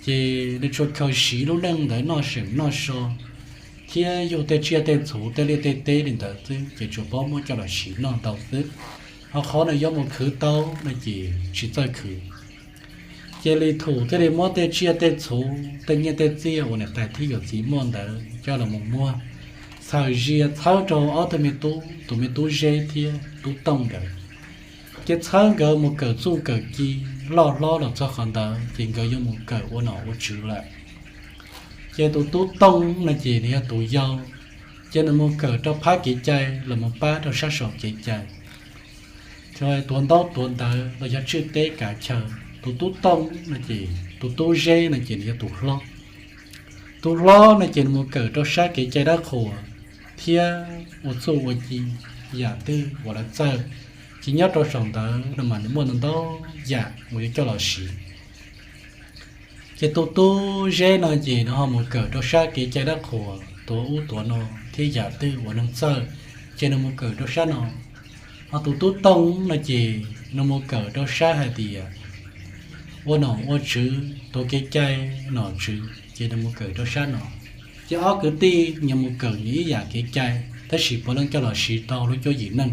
Ces nws tsuas khaws siv lub neej ntawd noj seem noj so thiab yug tej tsiaj tej txhuv tej liaj tej teb li ntawd xwb, ces tsuas paub muab coj los siv noj ntau xwb. Ho qhov nws yuav mus khwv tau no ces tsis txawj khwv. Ces Lis Thum thiaj li muab tej tsiaj tej txhuv tej nyiaj tej txiaj uas niam tais thiab yawm txiv muaj ntawd coj los mus muag, txhawm zias txhawb rau ob tug me tub, tus me tub Zeb thiab tub Tooj nkawd. Ces txhawb nkawd mus kawm txuj kawm ci, loj hlob los txog qhov ntawd ces nkawd yuav mus kawm ua nom ua tswv lawm. Ces tus tub Tooj no ces nws yog tus yau, ces nws mus kawm rau phab kev cai los mus pab rau sab saum kev cai, tuav ntaub tuav ntawv los yog tswj teb kav chaw. Tus tub Tooj no ces, tus tub Zeb no ces nws yog tus hlob. Tus hlob no ces nws mus kawm rau sab kev cai dab qhuas thiab ua txuj ua ci, yam twg uas lawv txawj, ces nyob rau saum ntawd no mas nws muaj ntau ntau yam uas yuav coj los siv. Ces tus tub Zeb no ces nws ho mus kawm rau sab kev cai dab qhuas tuav ub tuav no thiab yam twg uas neeg txawj, ces nws mus kawm rau sab no. Ho tus tub Tooj no ces nws mus kawm rau sab hais tias ua nom ua tswv, tuav kev cai nom tswv ces nws mus kawm rau sab no. Ces ob kwv tij nyias mus kawm nyias ib yam kev cai, tab sis puav leej coj los siv tau lub cuab yim neej.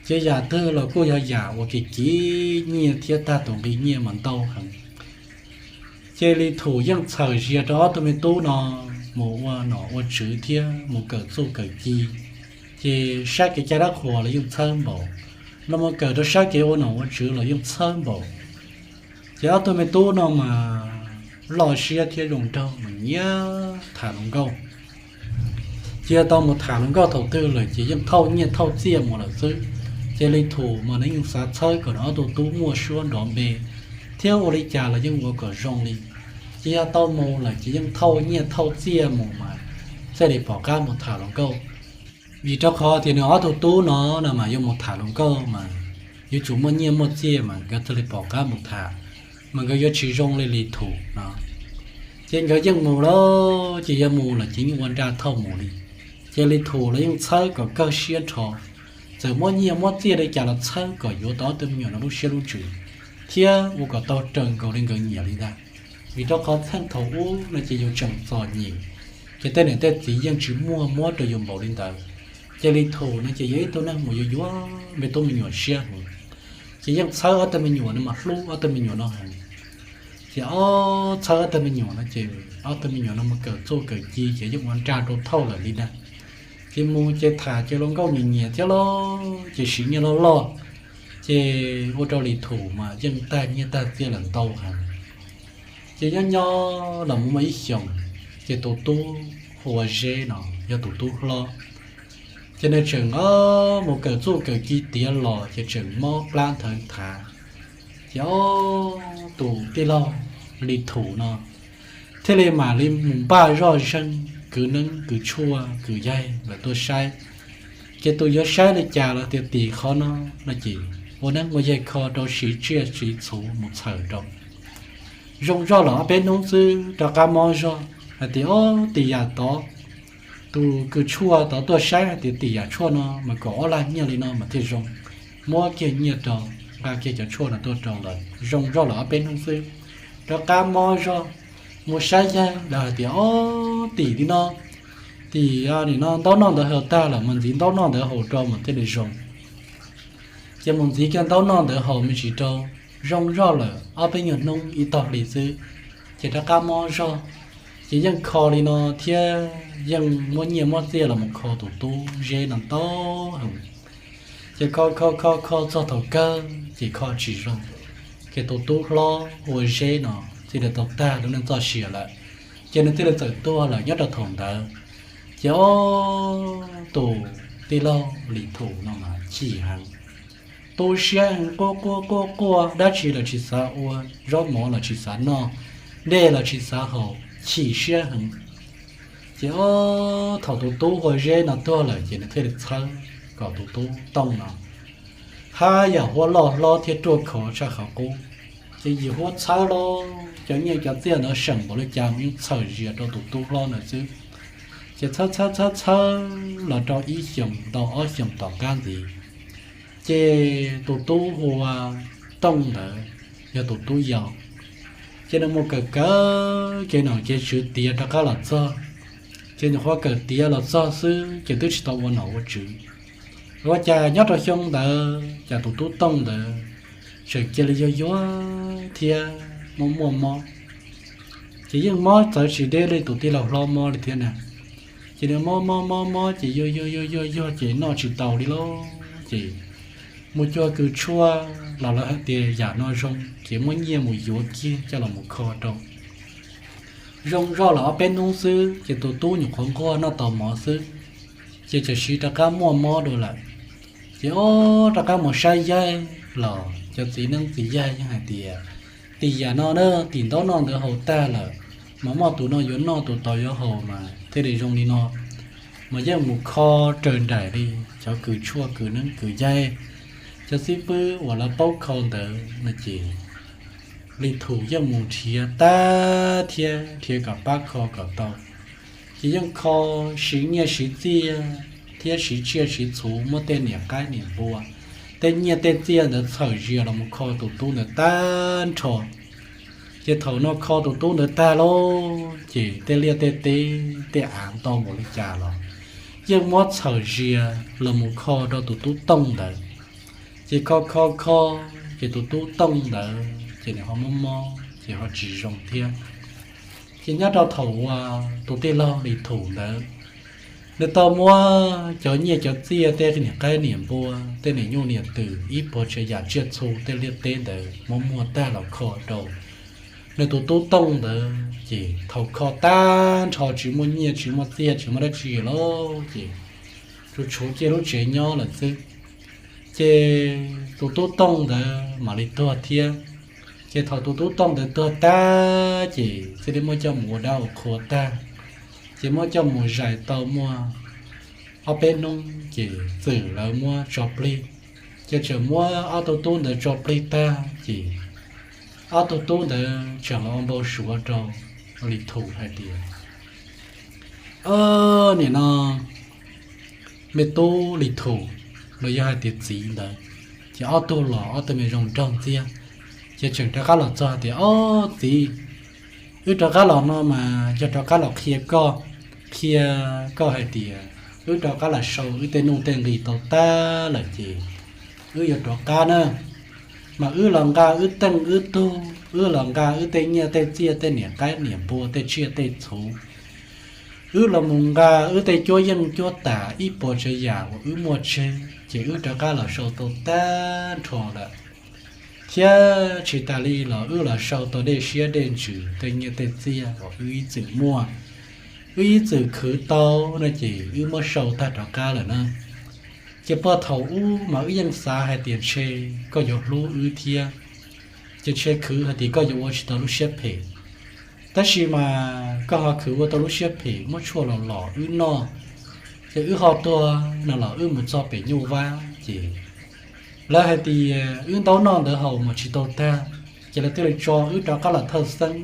Ces yam twg los kuj yog yam uas kim kim nyiaj thiab tag tus nqi nyiaj mas ntau heev. Ces Li Thum yeej txhawm zias rau ob tug me tub no mus ua nom ua tswv thiab mus kawm txuj kawm ci. Ces sab kev cai dab qhuas los yeej txhawb npaum, los mus kawm rau sab kev ua nom ua tswv los yeej txhawb npaum. Ces ob tug me tub no mas loj siab thiab zoo nraug mas nyiam tham hluas nkauj. Ces yog tau mus tham hluas nkauj thaum twg lawm ces yeej thauj nyiaj thauj txiaj mus lawm xwb. Ces Li Thum mas nws yeej xav txhawb kom nws ob tug tub muaj suab nrov npe thiab ua li cas los yeej ua kom zoo li. Ces yog tau mus lawm ces yeej thauj nyiaj thauj txiaj mus mas thiaj li pom qab mus tham hluas nkauj. Vim rau qhov tias nws ob tug tub no no mas yuav mus tham hluas nkauj mas yuav tsum muaj nyiaj muaj txiaj mas nkawd thiaj li pom qab mus tham, mas nkawd yuav tsis zoo li Li Thum no. Ces nkawd yeej mus lawm, ces yog mus lawm ces yeej ua nra thauj mus li. Ces Li Thum los yeej txhawb kom kawg siab nrho, txawm muab nyiaj muab txiaj li cas los txhawb kom yuav tau ob tug me nyuam no lub siab lub ntsws thiab ua kom tau raws nkaus li nkawd nyiam li ntag. Vim rau qhov txheej thaum ub no ces yus tseem txom nyem, ces tej niam tej txiv yeej tsis muaj muab rau yus npaum li ntawd. Ces Li Thum no ces yog ib tug neeg mus yuav yuav me tub me nyuam siab heev, ces yeej txhawb ob tug me nyuam no mas hlub ob tug me nyuam no heev. Ces ob txhawb ob tug me nyuam no ces ob tug me nyuam no mus kawm txuj kawm ci ces yeej ua nra rau thauj lawm li ntag. Ces mus ces tham ces hluas nkauj nyiam nyiam thiab los ces siv nyiaj loj loj, ces ua rau Li Thum mas yeej tag nyiaj tag txiaj lawm ntau heev. Ces nyob nyob los mus muaj ib xyoos, ces tus tub hu ua Zeb no yog tus tub hlob, ces nws tseem mus kawm txuj kawm ci tiav los ces tseem mob plab nthawv nthav. Ces ob tus tij laug Li Thum no thiaj li mam li mus npaj zoj zeeg kwv neeb kwv tshuaj kwv yaig lawm tuaj saib. Ces tus yuav saib li cas los tias tim qhov no no ces ua neeb ua yaig kho rau siv tsiaj siv txhuv mus txhawm rau. Zoo zoj lawm ob peb hnub xwb rov qab mob zog hais tias, Ob, tim yam tod, tus kws tshuaj tod tuaj saib hais tias tim yam tshuaj no mas kaum ob laj nyiaj li no mas thiaj zoo. Muab kiag nyiaj rau, nqa kiag cov tshuaj no tuaj rau lawm. Zoo zoj lawm ob peb hnub xwb rov qab mob zog. Mus saib yaig lawv hais tias, Ob, tim li no, tim nim no ntaub noj ntawd haus tag lawm mas ntxiv ntaub noj ntawd haus rau mas thiaj li zoo. Ces mus ntxiv kiag ntaub noj ntawd haus me ntsis rau, zoo zoj lawm ob peb nyuag hnub ib tog hli xwb, ces rov qab mob zog. Ces yeej kho li no thiab yeej muab nyiaj muab txiaj los mus kho tus tub Zeb no ntau heev. Ces kho kho kho kho txog thaum kawg ces kho tsis zoo, ces tus tub hlob hu ua Zeb no thiaj li tau tag lub neej txoj sia lawm. Ces nws thiaj li txawm tuag lawm nyob rau thaum ntawd. Ces ob tus tij laug Li Thum no mas chim heev, tu siab heev, quaj quaj quaj quaj, dab tsi los tsis xav ua, zaub mov los tsis xav noj, dej los tsis xav haus, chim siab heev. Ces ob thaum tus tub hu ua Zeb no tuag lawm ces nws thiaj li txhawb kom tus tub Tooj no haj yam huab loj hlob thiab ruaj khov tshaj qhov qub. Ces yim huab txhawb los cov nyiaj cov txiaj ntawd seem npaum li cas mas yeej txhawm zias rau tus tub hlob ntawd xwb. Ces txhawb txhawb txhawb txhawb los rau ib xyoos tau ob xyoos tom qab ntxiv, ces tus tub hu ua Tooj ntawd yog tus tub yau. Ces nws mus kawm kawm kev nom kev tswv tiav rov qab los txog, ces nyuam qhuav kawm tiav los txog xwb ces twb tsis tau ua nom ua tswv. Ua cas nyob rau xyoo ntawd cas tus tub Tooj ntawd tseem cia li yuag yuag thiab muaj muaj mob. Ces yeej mob txawv tsis deb li tus tij laug hlob mob li thiab na. Ces nws mob mob mob mob ces yuag yuag yuag yuag yuag ces noj tsis tau li lauj. Ces mus cuag kws tshuaj los lawv hais tias yam no zoo ces muab nyiaj mus yuav kiag coj los mus kho rau. Zoo zoj lawm ob peb hnub xwb ces tus tub nyuam qhuav nquag noj tau mov xwb, ces txawm siv rov qab muaj mob dua lawm. Ces ob rov qab mus saib yaig los cov txiv neeb txiv yaig yeej hais tias tim yam no na, tim ntaub noj ntawd haus tag lawm, mas muaj tus no yuav noj tus tod yuav haus mas thiaj li zoo li no. Mas yeej mus kho raws nraim li cov kws tshuaj kws neeb kws yaig, cov xib fwb uas lawv paub kho ntawd no ces Li Thum yeej mus nrhiav tag thiab nrhiav kom pab kho kom tau. Ces yeej kho, siv nyiaj siv txiaj thiab siv tsiaj siv txhuv, muab tej niam qaib niam npua, tej nyiaj tej txiaj ntawd txhawm zias los mus kho tus tub ntawd tag nrho. Ces thaum no kho tus tub ntawd tag lawm ces tej liaj tej teb tej av ntau npaum li cas los yeej muab txhawm zias los mus kho rau tus tub Tooj ntawd. Ces kho kho kho, ces tus tub Tooj ntawd ces nws ho mob mob ces ho tsis zoo thiab. Ces nyob rau thaum uas tus tij laug Lis Thum ntawd, nws tau muab cov nyiaj cov txiaj, tej niam qaib niam npua, tej niam nyuj niam twm, ib puas tsav yam tsiaj txhu, tej liaj teb ntawd muab muag tag los kho rau nws tus tub Tooj ntawd. Ces thaum kho tag nrho tsis muaj nyiaj tsis muaj txiaj tsis muaj dab tsi lawm ces tsuas tshuav cia lub tsev nyob lawm xwb. Ces tus tub Tooj ntawd mam li tuag thiab. Ces thaum tus tub Tooj ntawd tuag tag ces thiaj li muab coj mus ua dab ua qhua tag, ces muab coj mus zais tau muaj ob peb hnub ces txawm lawv muab tso plig. Ces txawm muab ob tug tub ntawd tso plig tag ces ob tug tub ntawd txawm los ua npau suav rau Lis Thum hais tias, Ob, nim no me tub Lis Thum los yog hais tias txiv ntawd, ces ob tug los ob tug me zoo nraug ntxiag. Ces tseem rov qab los txog hais tias, Ob txiv, wb rov qab los no mas yog rov qab los qhia koj, qhia koj hais tias wb rov qab los sau wb tej nuj tej nqi tau tag lawm ces wb yuav rov qab na. Mas wb los nqa wb teej wb tug, wb los nqa wb tej nyiaj tej txiaj, tej niam qaib niam npua, tej tsiaj tej txhu, wb los mus nqa wb tej cuab yeej cuab tam, ib puas tsav yam uas wb muaj tseg ces wb rov qab los sau tau tag nrho lawm. Thiab tsis tas li los wb los sau tau dej siab dej ntsws, tej nyiaj tej txiaj uas wb ib txwm muaj, wb ib txwm khwv tau no ces wb muab sau tag rov qab lawm na. Ces puag thaum ub mas wb yeej xav hais tias ntshe koj yuav hlub wb thiab, ces ntshe khwv hais tias koj yuav ua tsis tau lub siab phem. Tab sis mas koj ho khwv ua tau lub siab phem muab tshuaj los los wb noj, ces wb ho tuag no los wb mus txog pem nyuj vab ces lawv hais tias wb ntaub noj ntawv haus mas tsis tau tag, ces lawv thiaj li tso wb rov qab los thawj xeeb.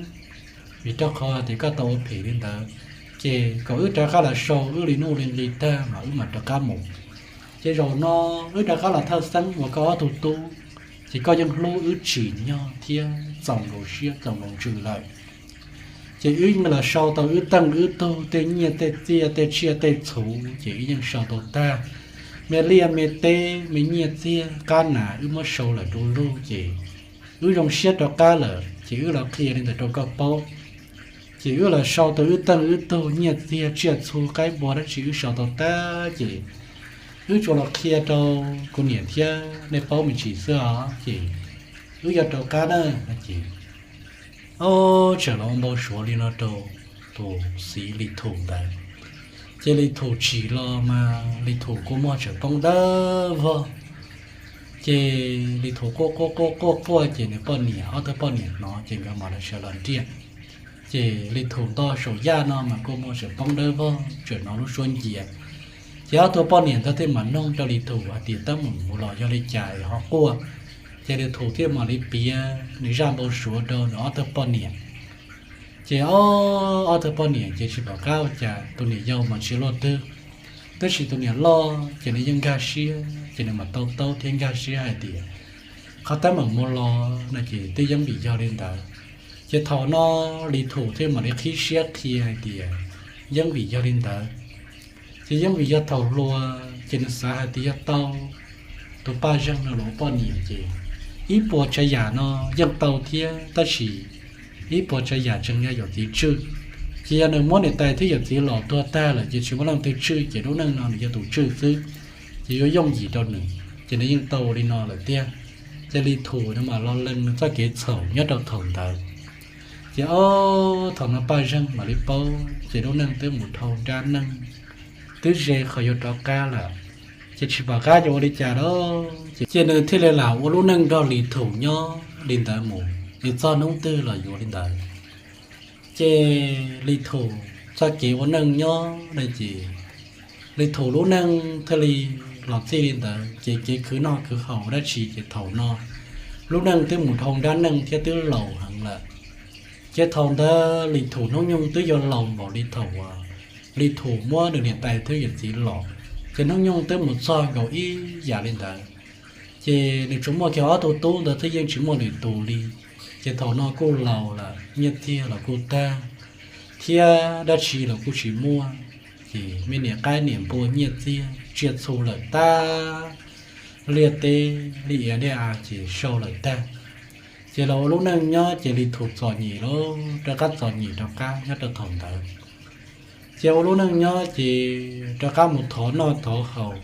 Vim rau qhov tias koj tau ua phem li ntawd, ces kom wb rov qab los sau wb li nuj li nqi tag mas wb mam rov qab mus. Ces zaum no wb rov qab los thawj xeeb uas koj ob tug tub, ces koj yeej hlub wb tsim nyog thiab txaus nkaus siab txaus nkaus ntsws lawm. Ces wb yeej los sau tau wb teej wb tug, tej nyiaj tej txiaj, tej tsiaj tej txhu, ces wb yeej sau tau tag. Me liaj me teb, me nyiaj txiag qab nas wb muab sau lawm du lug, ces wb zoo siab rov qab lawm ces wb los qhia li ntawd rau koj paub. Ces wb los sau tau wb teej wb tug, nyiaj txiag tsiaj txhu qaib npua dab tsi wb sau tau tag, ces wb tsuas los qhia rau kuv niam thiab nej paub me ntsis xwb os, ces wb yuav rov qab na. Ces ob, txawm los ua npau suav li no rau tus txiv Lis Thum ntawd. Ces Lis Thum tsim los mas Lis Thum kua muag tseem poob dawb vog. Ces Lis Thum quaj quaj quaj quaj quaj ces nws poj niam, ob tug poj niam hnov ces nkawd mam li sawv los ntiag. Ces Lis Thum nto saum yaj no mas kua muag tseem poob dawb vog, tseem hnov lub suab ncia. Ces ob tug poj niam ntawd thiaj mam noog rau Lis Thum hais tias, Teeb meem mus los yog li cas es ho quaj? Ces Lis Thum thiaj mam li piav nws zaj npau suav rau nws ob tug poj niam. Ces ob, ob tug poj niam ces tsis pom qab ua cas, tus niam yau mas tsis luaj twg, tab sis tus niam loj ces nws yeej nkag siab, ces nws mam tau taub thiab nkag siab hais tias, Qhov teeb meem mus los no ces twb yeej vim yog li ntawd. Ces thaum no Lis Thum thiaj mam li qhib siab qhia hais tias yeej vim yog li ntawd. Ces yeej vim yog thaum hluas ces nws xav hais tias yog tau tus Paj Zeeg no los ua poj niam ces ib puas tsav yam no yeej tau thiab, tab sis ib puas tsav yam tseem yog yawm txiv tswj. Ces yog nws muab niam tais thiab yawm txiv los tuag tag lawm ces tsis muaj leej twg tswj, ces lub neej no nws yog tus tswj xwb, ces yuav yooj yim rau nws, ces nws yeej tau li no lawm tiag. Ces Lis Thum nws mam los lees nws txoj kev txhaum nyob rau thaum ntawd. Ces ob, thaum no Paj Zeeg mam li paub, ces lub neej twb mus dhau nrab neej, twb ze qhov yuav rov qab lawm, ces tsis pom qab yuav ua li cas lawm. Ces nws thiaj li lam ua lub neej nrog Lis Thum nyob li ntawd mus, es txog hnub twg los yuav li ntawd. Ces Lis Thum txoj kev ua neej nyob na ces Lis Thum lub neej thiaj li los txij li ntawd, ces kev khwv noj khwv haus dab tsi ces thaum no lub neej twb mus dhau nrab neej thiab twb laus heev lawm. Ces thaum ntawd Lis Thum hnub nyoog twb yuav laus npaum li thaum uas Lis Thum muab nws niam tais thiab yawm txiv los, ces hnub nyoog twb mus txog nkaus ib yam li ntawd. Ces nws tsuas muaj kiag ob tug tub ntawd thiab yeej tsis muaj lwm tus li. Ces thaum no kuj laus lawm, nyiaj txiag los kuj tag, thiab dab tsi los kuj tsis muaj, ces me niam qaib niam npua nyiaj txiag tsiaj txhu lawm tag, liaj teb li iav liaj av ces sau lawm tag. Ces los ua lub neej nyob ces Lis Thum txom nyem lawm, rov qab txom nyem rov qab nyob rau thaum ntawd. Ces ua lub neej nyob ces rov qab mus thov noj thov haus,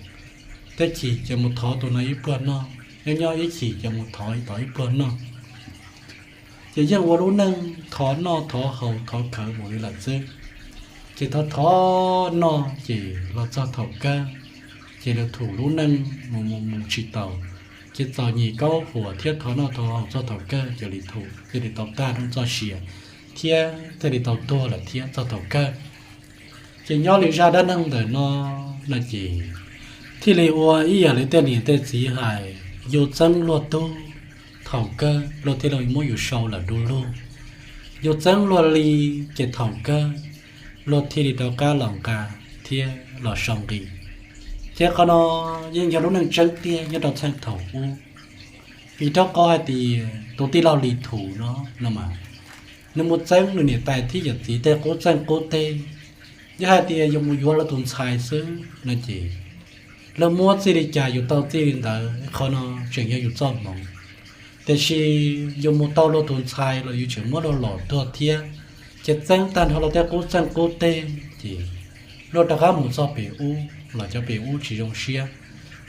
tej chim ces mus thov tus no ib puag noj, nyob nyob ib chim ces mus thov ib tod ib puag noj. Ces yeej ua lub neej thov noj thov haus thov khawv mus li lawm xwb. Ces thov thov noj ces los txog thaum kawg, ces Lis Thum lub neej mus mus mus tsis taus, ces txom nyem kaub huam thiab thov noj thov haus txog thaum kawg ces Lis Thum thiaj li tau tag lub txoj sia thiab thiaj li tau tuag lawm thiab txog thaum kawg. Ces nyob li zaj dab neeg ntawm no, no ces thiaj li ua ib yam li tej niam tej txiv hais, yus txeeb luag tug, thaum kawg luag thiaj li muab yus sau lawm du lug. Yus txeeb luag li, ces thaum kawg luag thiaj li rov qab los nqa thiab los sau nqi. Ces qhov no yeej yog lub neej tseeb tiag nyob rau txheej thaum ub. Vim rau qhov hais tias tus tij laug Lis Thum no, no mas nws mus txeeb nws niam tais thiab yawm txiv tej qub txeej qub teg. Yog hais tias yus mus yuav luag tus ntxhais xwb no ces luag muab txij li cas yus tau txij li ntawd, qhov no tseem yog yus txoj hmoov. Tiam sis yus mus tau luag tus ntxhais los yus tseem muab luag lom tuag thiab, ces txeeb tag nrho luag tej qub txeej qub teg, ces luag rov qab mus txog pem ub los cov pem ub tsis zoo siab,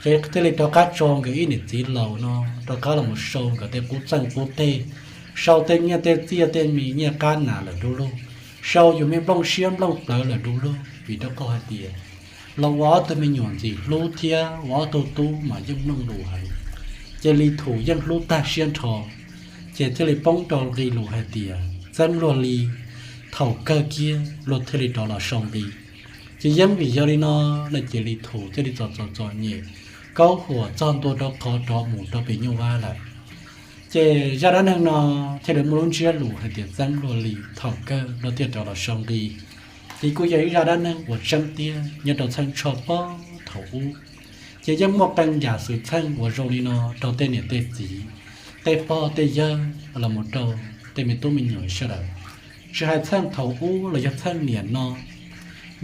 ces thiaj li rov qab tso nkawd ib niam txiv laus no rov qab los mus sau nkawd tej qub txeej qub teg, sau tej nyiaj tej txiaj tej me nyiaj qab nas lawm du lug, sau yus me nplooj siab nplooj plawv lawm du lug. Vim rau qhov hais tias los ua ob tug me nyuam ntxim hlub thiab ua ob tug tub mas yeej mloog lus heev, ces Lis Thum yeej hlub tag siab nrho, ces thiaj li poob rau nqi lus hais tias txeeb luag li, thaum kawg kiag luag thiaj li rov los sau nqi. Ces yeej vim yog li no, no ces Lis Thum thiaj li txom txom txom nyem, kaub huam txog ntua rau qhov rov mus rau pem nyuj vab lawm. Ces zaj dab neeg no thiaj li muaj lub ntsiab lus hais tias txeeb luag li, thaum kawg luag thiaj rov los sau nqi. Ces kuj yog ib zaj dab neeg uas tseeb tiag nyob rau txheej tshoj pob thaum ub. Ces yeej muaj qee yam xwm txheej uas zoo li no rau tej niam tej txiv, tej pog tej yawg los mus rau tej me tub me nyuam sawv daws, tsis hais txheej thaum ub los yog txheej niam no.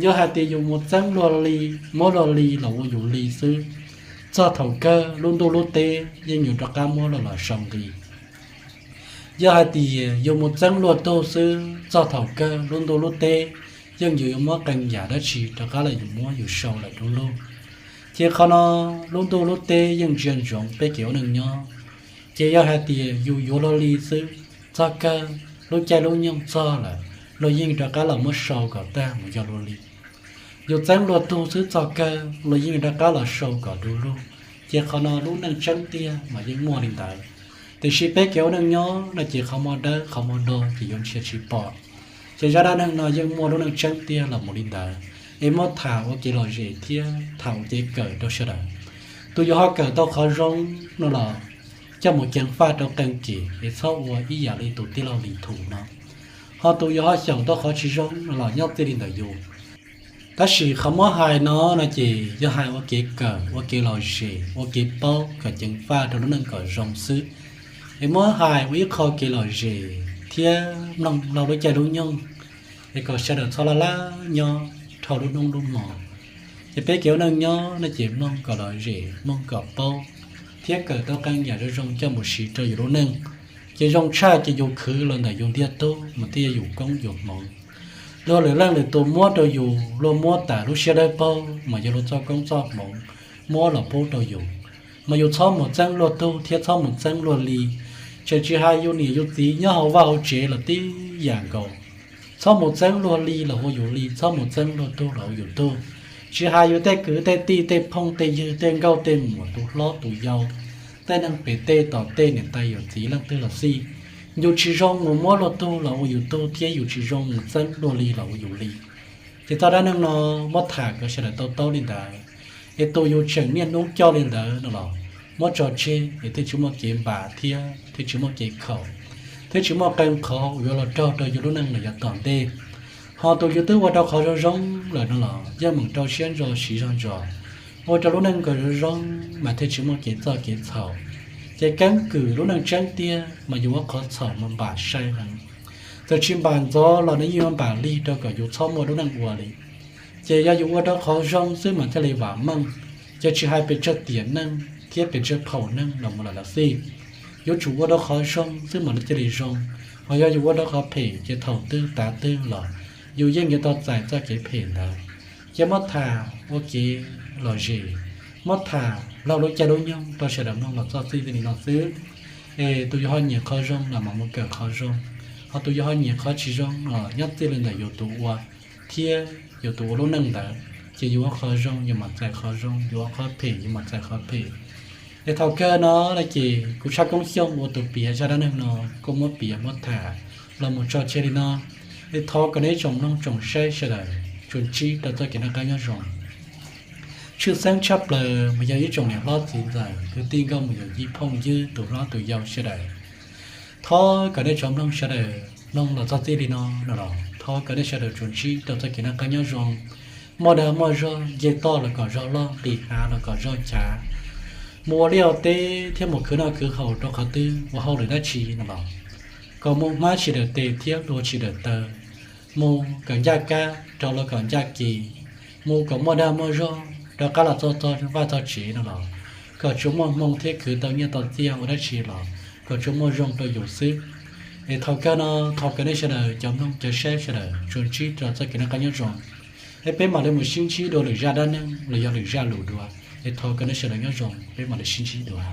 Yog hais tias yus mus txeeb luag li, muab luag li los ua yus li xwb, txog thaum kawg lub ntuj lub teb yeej yuav rov qab muab luag los sau nqi. Yog hais tias yus mus txeeb luag tug xwb, txog thaum kawg lub ntuj lub teb yeej yuav yuav muab qee yam dab tsi rov qab los yus muab yus sau lawm du lug. Ces qhov no lub ntuj lub teb yeej ntsia ntsoov peb kev ua neej nyob. Ces yog hais tias yus yuav luag li xwb, txog kawg lub caij lub nyoog txog lawm, luag yeej rov qab los muab sau kom tag mus yog luag li. Yus txeeb luag tug xwb, txog kawg luag yeej rov qab los sau kom du lug. Ces qhov no lub neej tseeb tiag mas yeej muaj li ntawd. Tiam sis peb kev ua neej nyob no ces qhov muag dawb qhov muag do ces yuav ntsia tsis pom. Ces zaj dab neeg no yeej muaj lub neej tseeb tiag los mus li ntawd, es muab tham ua kev lom zem thiab tham ua kev kawm rau sawv daws. Tus yus ho kawm tau qhov zoo no los coj mus ceev faj rau qee kev, es txhob ua ib yam li tus tij laug Lis Thum no. Ho tus yus ho xyaum tau qhov tsis zoo no los nyob txij li ntawm yus. Tab sis qhov muab hais no no ces yog hais ua kev kawm, ua kev lom zem, ua kev paub kom ceev faj rau lub neej kom zoo xwb. Es muab hais ua ib qho kev lom zem thiab mloog laug lub caij lub nyoog, es kom sawv daws txhob laj laj nyob dhau lub hnub lub hmo. Ces peb kev ua neej nyob no ces mloog kom lom zem, mloog kom paub, thiab kawm tau qee yam zoo zoo coj mus siv rau yus lub neej. Ces zoo tshaj ces yus khwv los ntawm yus ntiag tug mas thiaj yog yus koob yus hmoov. Luag lwm leej lwm tus muab rau yus, luag muab tas lub siab dawb paug mas yog luag txoj koob txoj hmoov muab los pub rau yus. Mas yus txhob mus txeeb luag tug thiab txhob mus txeeb luag li. Tseem tsis hais yus niam yus txiv nyob hauv vaj hauv tsev los tib yam nkaus. Txhob mus txeeb luag li los ua yus li, txhob mus txeeb luag tug los ua yus tug. Tsis hais yus tej kwv tej tij, tej phooj tej ywg, tej nkauj tej muam, tus hlob tus yau, tej neeg pem tej tom tej, niam tais yawm txiv leej twg los xij, yus tsis zoo mus muab luag tug los ua yus tug thiab yus tsis zoo mus txeeb luag li los ua yus li. Ces txoj dab neeg no muab tham kom sawv daws tau taub li ntawd. Es tus yus tseem niaj hnub coj li ntawd no los muab tso tseg, es thiaj tsis muaj kev npam thiab thiaj tsis muaj kev khaum, thiaj tsis muaj qee qhov uas yuav los raug rau yus lub neej los yav tom ntej. Ho tus yus twb ua rau qhov zoo zoo lawm no los yeej meem rau siab ntso siv zog ntso, ua rau lub neej kom zoo zoo mas thiaj tsis muaj kev txoj kev txhaum. Ces keeb kwm lub neej tseeb tiag mas yus ua qhov txhaum mas npam sai heev. Txawm tsis npam ntxov los nws yeej yuav npam lig rau kom yus txhob muaj lub neej ua li. Ces yog yus ua rau qhov zoo xwb mas thiaj li vam meej, ces tsis hais pes tsawg tiam neej thiab pes tsawg phaum neej los mus lawm los xij, yuav tsum ua rau qhov zoo xwb mas nws thiaj li zoo. Hos yog yus ua rau qhov phem ces thaum twg tav twg los yus yeej yuav tau txais txoj kev phem ntawd. Ces muab tham ua kev lom zem, muab tham laug lub caij lub nyoog rau sawv daws mloog los txog txij li no xwb. Es tus yog ho nyiam qhov zoo los mas mus kawm qhov zoo, ho tus yog ho nyiam qhov tsis zoo los nyob txij li ntawm yus tus ua thiab yus tus ua lub neej ntawd. Ces yus ua qhov zoo yus mam txais qhov zoo, yus ua qhov phem yus mam txais qhov phem. Es thaum kawg no ces kuv Tshaj Koob Xyooj ua tus piav zaj dab neeg no kuj muab piav muab tham los mus tso tseg li no. Es thov kom nej ib tsoom mloog tsoom saib sawv daws tsuas ntsib rau txoj kev noj qab nyob zoo. Tshwj xeeb tshaj plaws mas yog ib tsoom niam hlob txiv ntxawm kwv tij nkauj mus yawm yij phooj ywg tus hlob tus yau sawv daws. Thov kom nej tsoom mloog sawv daws mloog los txog txij li no no los thov kom nej sawv daws tsuas ntsib rau txoj kev noj qab nyob zoo, muaj dag muaj zog, nce toj los kom zog loj, nqis hav los kom zog chav, mus ua liaj ua teb thiab mus khwv noj khwv haus rau qhov twg, ua hauj lwm dab tsi no los kom mus hmab tsis dawm tes thiab hlua tsis dawm taw, mus kom ncaj kab rov los kom ncaj ke, mus kom muaj dag muaj zog rov qab los txog txog vaj txog tsev no los kom tsuas muaj hmoo thiab khwv tau nyiaj tau txiaj ua dab tsi los kom tsuas muaj zoo rau yus xwb. Es thaum kawg no thov kom nej sawv daws cov mloog cov saib sawv daws tsuas ntsib rau txoj kev noj qab nyob zoo. Es peb mam li mus sib ntsib dua lwm zaj dab neeg los yog lwm zaj lus dua. Es thov kom nej sawv daws nyob zoo, peb mam li sib ntsib dua.